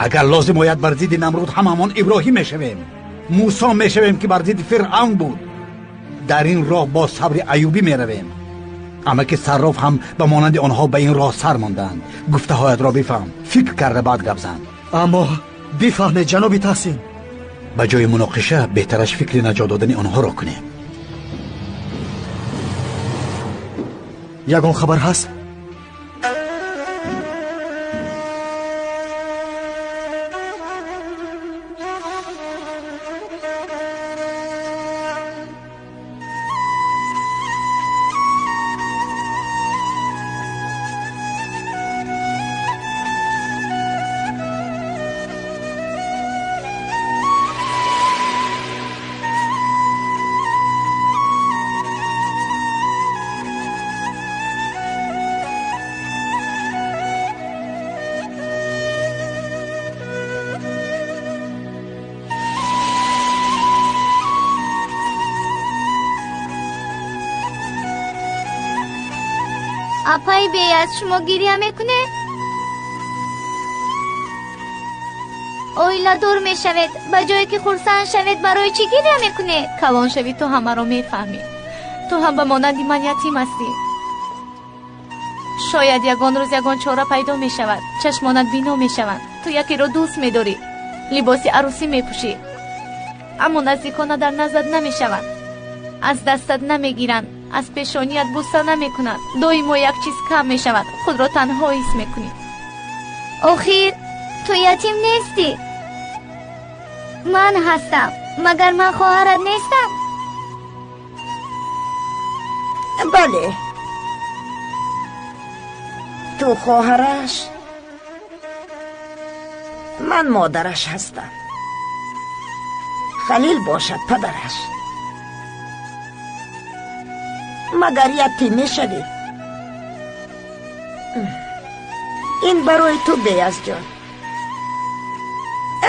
Агар лозим ояд бар зидди Намруд ҳамамон Иброҳим мешавем, Мусо мешавем, ки бар зидди Фиръавн буд. Дар ин роҳ бо сабри Аюбӣ меравем. Амаки Сарроф ҳам ба монанди онҳо ба ин роҳ сар монданд. Гуфтаҳоятро бифаҳм, фикр карда баъд гап зан. Аммо бифаҳмед, ҷаноби Таҳсин, ба ҷои муноқиша беҳтараш фикри наҷот додани онҳоро кунем. Ягон хабар ҳаст? Апаи Беяз, шумо гиря мекунед? Оиладор мешавед, ба ҷое ки хурсанд шавед, барои чӣ гиря мекунед? Калон шавӣ, ту ҳамаро мефаҳмӣ. Ту ҳам ба монанди ман ятим ҳастӣ. Шояд ягон рӯз ягон чора пайдо мешавад, чашмонат бино мешаванд. Ту якеро дӯст медорӣ, либоси арӯсӣ мепӯшӣ, аммо наздикона дар назарат намешаванд, аз дастат намегиранд, аз пешоният буса намекунанд. Доимо як чиз кам мешавад, худро танҳо ҳис мекунӣ. Охир ту ятим нестӣ. Ман ҳастам. Магар ман хоҳарат нестам? Бале, ту хоҳараш, ман модараш ҳастам. Халил бошад падараш. Магар ятим мешавӣ? Ин барои ту, Беязҷон.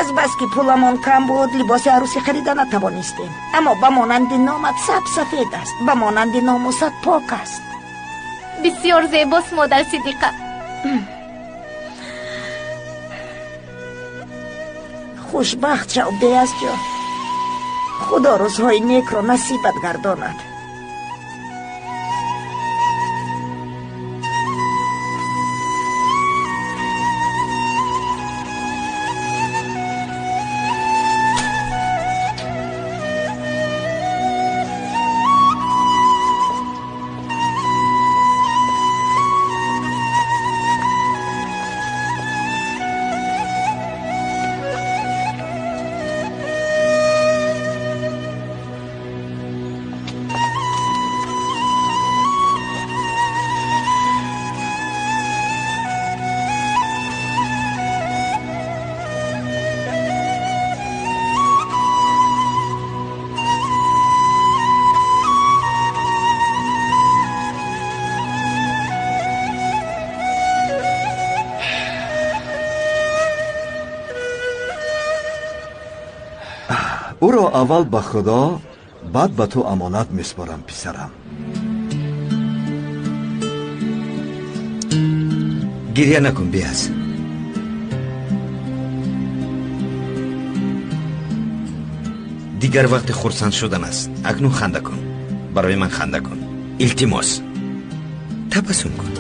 Аз баски пуламон кам буд, либоси арӯсӣ харида натавонистем. Аммо ба монанди номат сабсафед аст, ба монанди номусат пок аст. Бисёр зебост, модар Сидиқа. Хушбахт шав, Беязҷон. Худо рӯзҳои некро насибат гардонад. Ӯро аввал ба Худо, баъд ба ту амонат меспорам, писарам. Гирья накун, Биаз. Дигар вақти хурсанд шудан аст. Акнун ханда кун. Барои ман ханда кун. Илтимос. Табассум кун.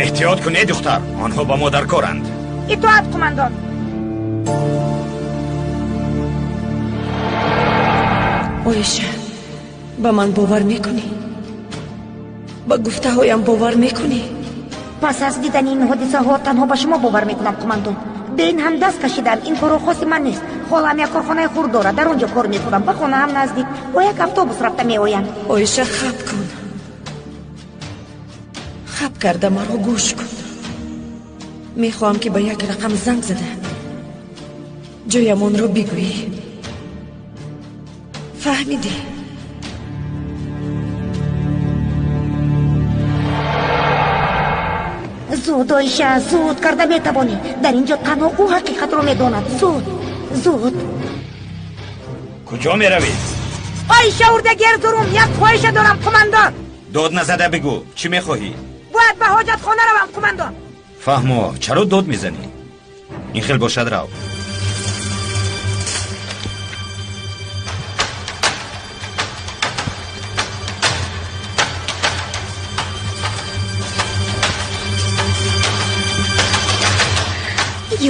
Эҳтиёт кун, эй духтар. Онҳо ба мо даркоранд. Итоат, қумандон. Оиша, ба ман бовар мекунӣ? Ба гуфтаҳоям бовар мекунӣ? Пас аз дидани ин ҳодисаҳо танҳо ба шумо бовар мекунам, қумандон. Бе ин ҳам даст кашидан ин корро хоси ман нест. Холаам як корхонаи хурд дорад, дар он ҷо кор мекунам. Ба хонаам наздик бо як автобус рафта меоям. Оиша, хаб кун. Хаб карда маро гӯш кун. Мехоҳам ки ба як рақам занг зада ҷоямонро бигӯӣ. Фаҳмидӣ? Зуд, Оиша, зуд карда метавонӣ. Дар ин ҷо танҳо ӯ ҳақиқатро медонад. Зуд, зуд. Куҷо меравӣ? Оиша урдаги Эрзурум, як хоҳиша дорам, қумандон. Дод назада бигӯ, чӣ мехоҳӣ? Бояд ба ҳоҷатхона равам, қумандон. Фаҳмо, чаро дод мезанӣ? Ин хел бошад, рав.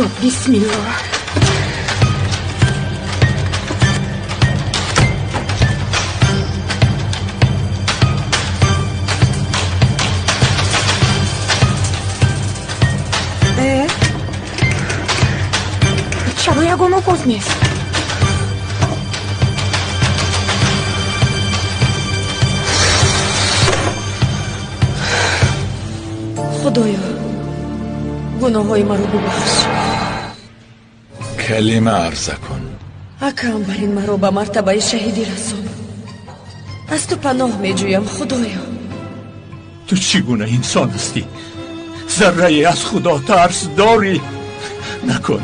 Ё бисмиллоҳ. Чаро ягон оғоз нест? Худоё, гуноҳҳои маро бубахш. Калима арза кун. Акам бар ин маро ба мартабаи шаҳидӣ расон. Аз ту паноҳ меҷӯям, Худоё. Ту чӣ гуна инсон ҳастӣ? Заррае аз Худо тарс дорӣ? Накун,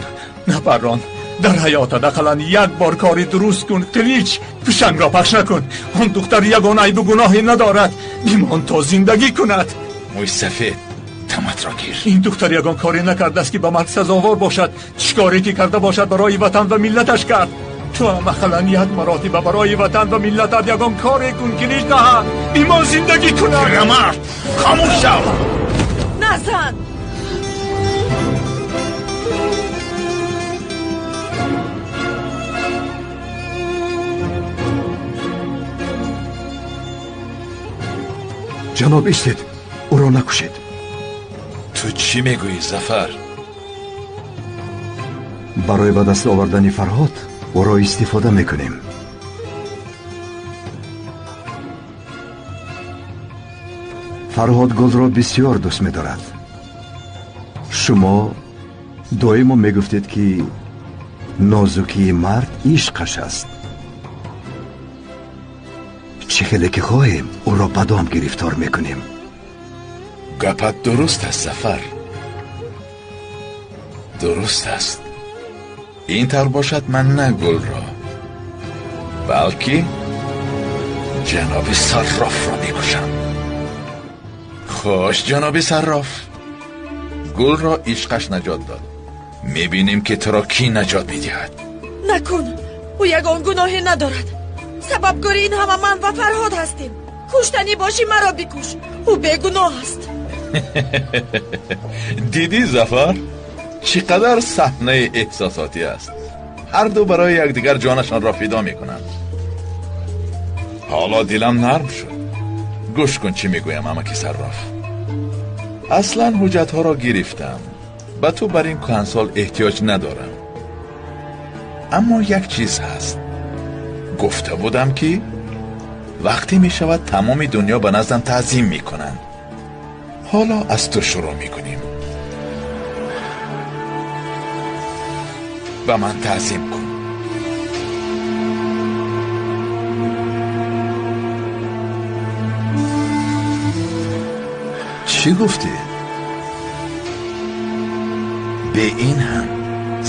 напаррон. Дар ҳаётат ақаллан як бор кори дуруст кун. Қилич, фишангро пахш накун. Он духтар ягон айбу гуноҳе надорад. Бимон то зиндагӣ кунад. Мӯи сафед, таматро гир. Ин духтар ягон коре накардааст ки ба марг сазовор бошад. Чӣ коре ки карда бошад барои ватан ва миллаташ кард. Ту ҳам ақаллан як маротиба барои ватан ва миллатат ягон коре кун, Қилич даҳан. Бимон зиндагӣ кунад. Пирамард, хомӯш шав. Назан! Ҷаноб, истед, ӯро накушед. Ту чӣ мегӯӣ, Зафар? Барои ба даст овардани Фарҳод ӯро истифода мекунем. Фарҳод Гулро бисёр дӯст медорад. Шумо доимо мегуфтед, ки нозукии мард ишқаш аст. Чӣ хеле ки хоҳем, ӯро ба дом гирифтор мекунем. Гапат дуруст аст, Зафар. Дуруст аст. Ин тавр бошад, ман на Гулро, балки ҷаноби Саррофро мекушам. Хуш, ҷаноби Сарроф. Гулро ишқаш наҷот дод. Мебинем ки туро кӣ наҷот медиҳад. Накун, ӯ ягон гуноҳе надорад. Сабабгори ин ҳама ман ва Фарҳод ҳастем. Куштанӣ бошӣ, маро бикуш. Ӯ бегуноҳ аст. Дидӣ, Зафар, чӣ қадар саҳнаи эҳсосотӣ аст. Ҳар ду барои якдигар ҷонашонро фидо мекунанд. Ҳоло дилам нарм шуд. Гӯш кун чӣ мегӯям, амаки Сарроф. Аслан ҳуҷҷатҳоро гирифтам. Ба ту бар ин кӯҳансол эҳтиёҷ надорам. Аммо як чиз ҳаст. Гуфта будам, ки вақте мешавад тамоми дунё ба наздам таъзим мекунанд. Ҳоло аз ту шурӯъ мекунем. Ба ман таъзим кун. Чӣ Чӣ гуфтӣ? Бе ин ҳам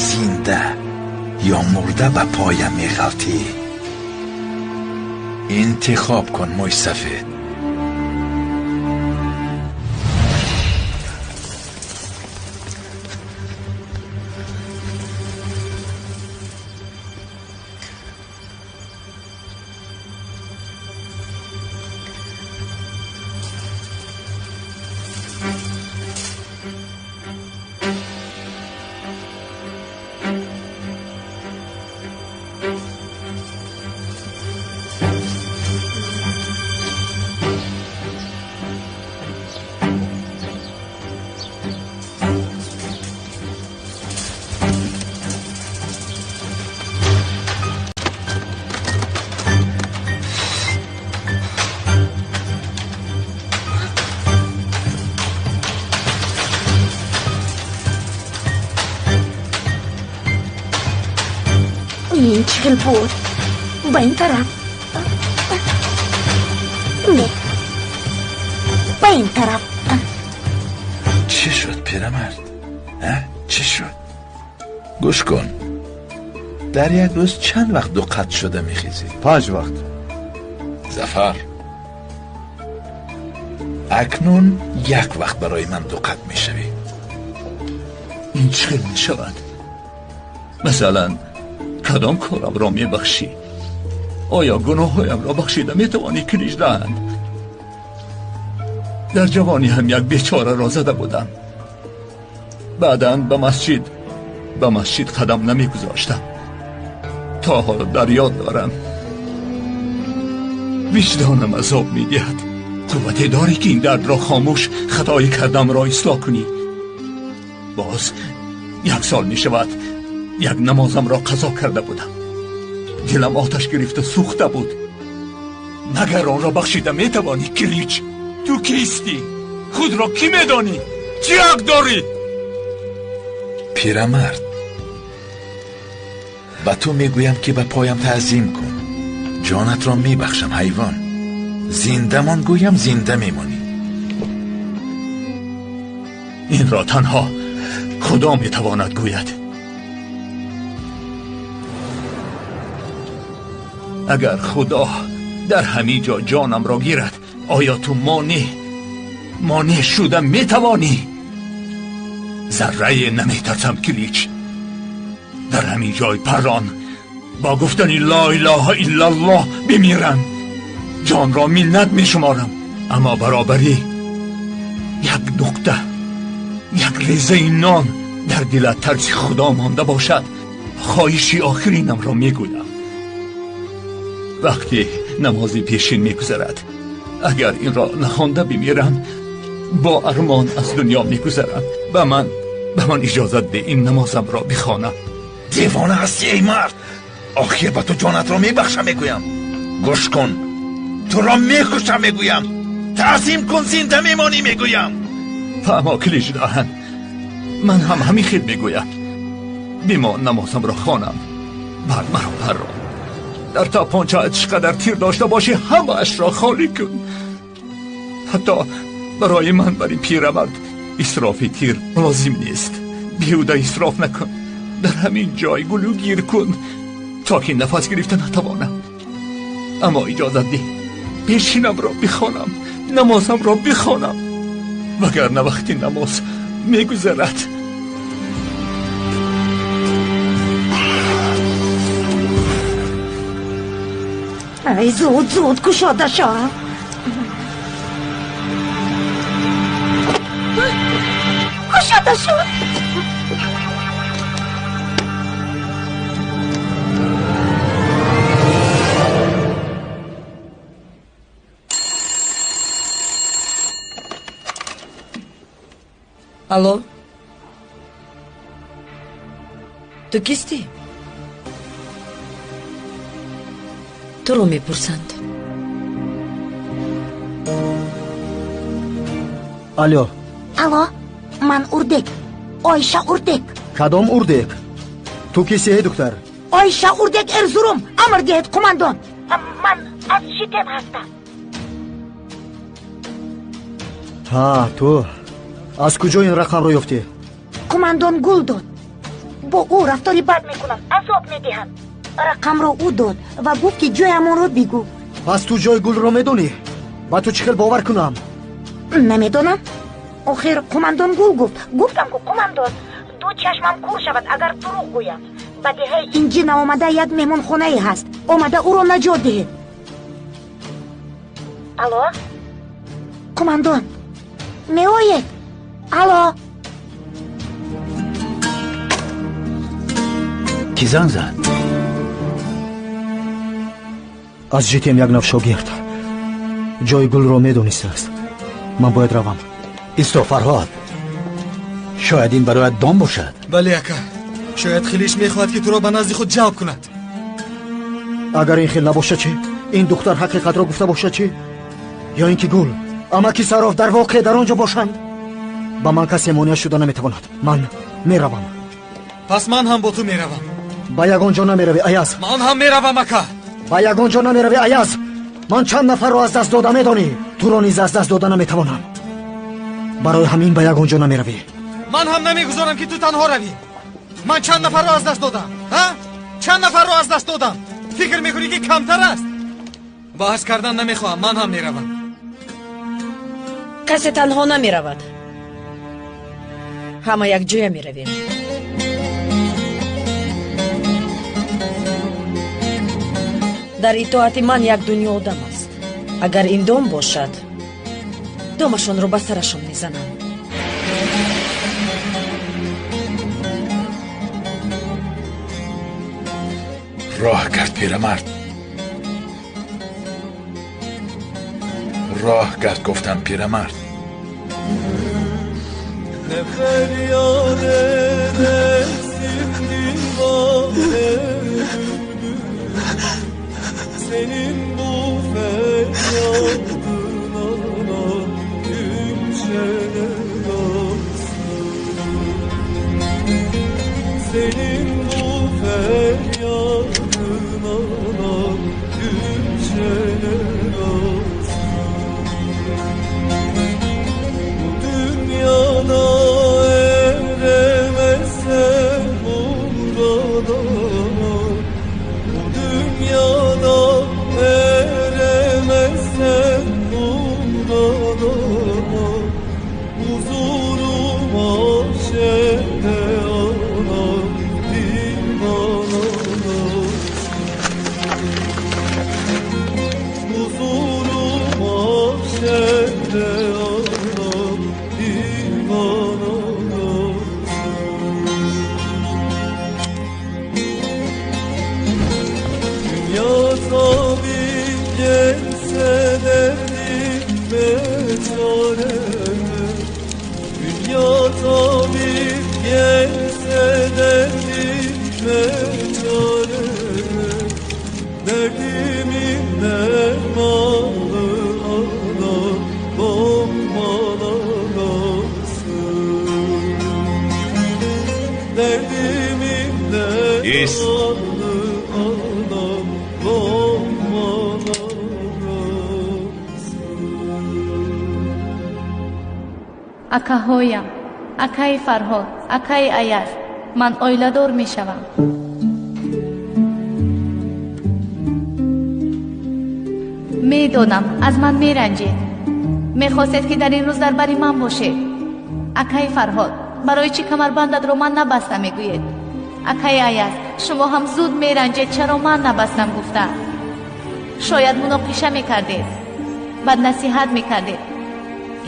зинда ё мурда ба поям меғалтӣ. Интихоб кун, мӯйсафед. Ин чӣ хел буд? Ба ин тараф. Не. Ба ин тараф. Чӣ шуд, пирамард? Чӣ шуд? Гӯш кун. Дар як рӯз чанд вақт ду қат шуда мехезӣ? 5 вақт. Зафар, акнун як вақт барои ман ду қат мешавӣ. Ин чӣ хел мешавад? Масалан, кадом корамро мебахшӣ? Оё гуноҳҳоямро бахшида метавонӣ, Киличдаҳан? Дар ҷавонӣ ҳам як бечораро зада будам. Баъдан ба масҷид қадам намегузоштам. То ҳол дар ёд дорам. Виҷдонам азоб медиҳад. Қуввате дорӣ ки ин дардро хомӯш, хатои кардамро ислоҳ кунӣ. Боз 1 сол мешавад як намозамро қазо карда будам. Дилам оташ гирифта сӯхта буд. Магар онро бахшида метавонӣ, Килич? Ту кистӣ? Худро кӣ медонӣ? Чӣ ҳақ дорӣ? Пирамард, ба ту мегӯям ки ба поям таъзим кун. Ҷонатро мебахшам, ҳайвон. Зиндамон гӯям, зинда мемонӣ. Инро танҳо Худо метавонад гӯяд. Агар Худо дар ҳамин ҷо ҷонамро гирад, оё ту монеъ шуда метавонӣ? Заррае наметарсам, Килич. Дар ҳамин ҷой паррон бо гуфтани ло илоҳа иллаллоҳ бимирам. Ҷонро миннат мешуморам, аммо баробарӣ як нуқта, як резаи нон дар дилат тарси Худо монда бошад, хоҳиши охиринамро мегӯям. Вақте намози пешин мегузарад, агар инро нахонда бимирам, бо армон аз дунё мегузарам. Ба ман иҷозат де ин намозамро бихонам. Девона ҳастӣ, эй мард! Охир ба ту ҷонатро мебахшам, мегӯям. Гӯш кун, туро мекушам, мегӯям. Таъзим кун, зинда мемонӣ, мегӯям. Фаҳмо, Киличдаҳан, ман ҳам ҳамин хел мегӯям. Бимон намозамро хонам, баъд маро паррон. Дар тапончаат чӣ қадар тир дошта бошӣ, ҳамаашро холӣ кун. Ҳатто барои ман бар ин пирамард исрофи тир лозим нест. Беҳуда исроф накун. Дар ҳамин ҷой гулӯ гир кун то ки нафас гирифта натавонам. Аммо иҷозат деҳ пешинамро бихонам, намозамро бихонам, вагарна вақти намоз мегузарад. Ай, зуд, зуд кушода шав. Кушода шуд. Алло, ту кистӣ? Туро мепурсанд. Алло. Алло, ман Урдек, Ойша Урдек. Кадом Урдек? Ту кистӣ, эй духтар? Ойша Урдек Эрзурум, амр диҳед, қумандон. Ман аз Шитем ҳастам. Ҳа, ту аз куҷо ин рақамро ёфтӣ? Қумандон Гул дод. Бо ӯ рафтори бад мекунанд, азоб медиҳанд. Рақамро ӯ дод ва гуфт, ки ҷоямонро бигӯ. Пас ту ҷои Гулро медонӣ? Ба ту чӣ хел бовар кунам? Намедонам. Охир қумандон Гул гуфт. Гуфтам ку қумандон, ду чашмам кур шавад агар дурӯғ гӯям. Ба деҳаи Инҷи наомада як меҳмонхонае ҳаст. Омада ӯро наҷот диҳед. Алло? Қумандон, меоед? Алло? Кӣ занг зад? Аз ЖТМ як нав шогирд ҷои Гулро медонистааст. Ман бояд равам. Исто, Фарҳод, шояд ин барояд дом бошад. Бале, ака, шояд Хилиш мехоҳад, ки туро ба назди худ ҷалб кунад. Агар ин хел набошад чӣ? Ин духтар ҳақиқатро гуфта бошад чӣ? Ё ин ки Гул, амаки Сароф дар воқеъ дар он ҷо бошанд? Ба ман касе монеа шуда наметавонад. Ман меравам. Пас ман ҳам бо ту меравам. Ба ягон ҷо намеравӣ, Аяз. Ман ҳам меравам, ака. Ба ягон ҷо намеравӣ, Аяз. Ман чанд нафарро аз даст дода медонӣ. Туро низ аз даст дода наметавонам. Барои ҳамин ба ягон ҷо намеравӣ. Ман ҳам намегузорам, ки ту танҳо равӣ. Ман чанд нафарро аз даст додам? Ҳа? Чанд нафарро аз даст додам? Фикр мекунӣ, ки камтар аст? Баҳс кардан намехоҳам, ман ҳам меравам. Касе танҳо намеравад. Ҳама якҷоя меравем. Дар итоати ман як дунё одам аст. Агар ин дом бошад, домашонро ба сарашон мезанам. Роҳ кард пирамард. Роҳ кард, гуфтам, пирамард. Ne feryat edersin divane bülbül, senin bu feryadın anam gülşene dalsın. Senin bu feryadın anam gülşene dalsın. Bu dünyada eremezsen murada, bu dünyada eremezsen murada, huzuru mahşerde anam divana dalsın. Huzuru mahşerde anam divana dalsın. Dünya tabip gelse derdime çare, dünya tabip gelse derdime çare, derdimin dermanı anam lokmana kalsın. Derdimin dermanı anam lokmana kalsın. Акаҳоям, акаи Фарҳод, акаи Аяз, ман оиладор мешавам. Медонам, аз ман меранҷед. Мехостед, ки дар ин рӯз дар бари ман бошед. Акаи Фарҳод, барои чӣ камарбандатро ман набастам мегӯед? Акаи Аяз, шумо ҳам зуд меранҷед, чаро ман набастам гуфта. Шояд муноқиша мекардед, баднасиҳат мекардед.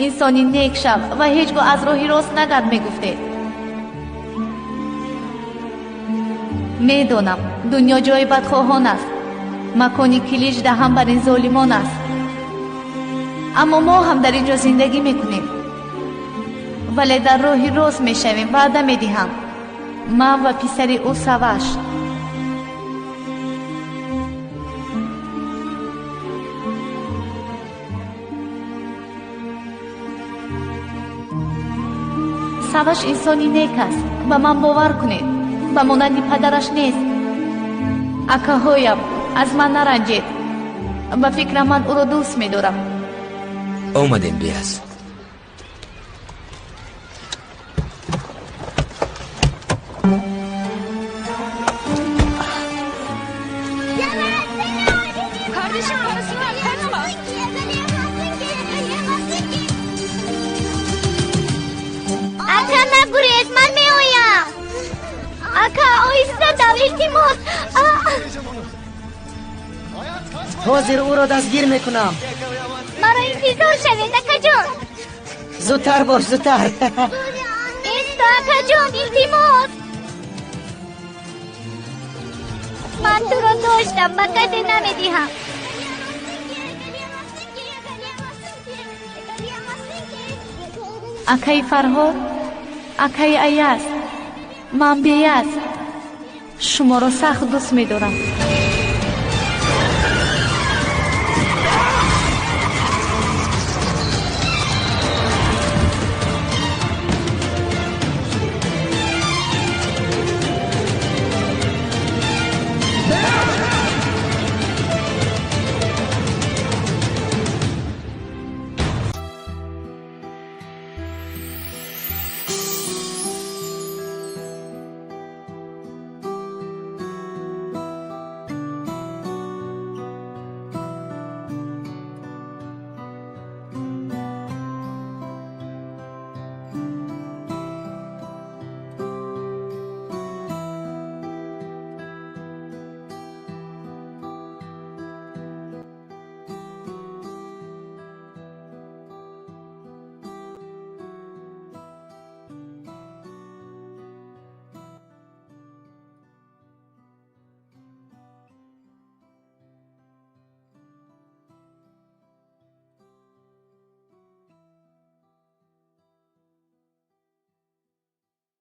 Инсони нек шав ва ҳеҷ гоҳ аз роҳи рост нагард мегуфтед. Медонам, дунё ҷои бадхоҳон аст, макони Килич даҳан бар ин золимон аст. Аммо мо ҳам дар ин ҷо зиндагӣ мекунем, вале дар роҳи рост мешавем, ваъда медиҳам. Ман ва писари ӯ Саваш. Саваш инсони нек аст, ба ман бовар кунед, ба монанди падараш нест. Акаҳоям, аз ман наранҷед. Ба фикрам, ман ӯро дӯст медорам. Омадем, Биаз. Kardeşim parasından kaçma. Ака, нагурез, ман меоям. Ака, оҳиста дав, илтимос. Ҳозир ӯро дастгир мекунам. Маро интизор шавед, акаҷон. Зудтар бош, зудтар. Исто, акаҷон, илтимос. Ман туро доштам, ба касе намедиҳам. Акаи Фарҳод, акаи Аяз, ман Беяз шуморо сахт дӯст медорам.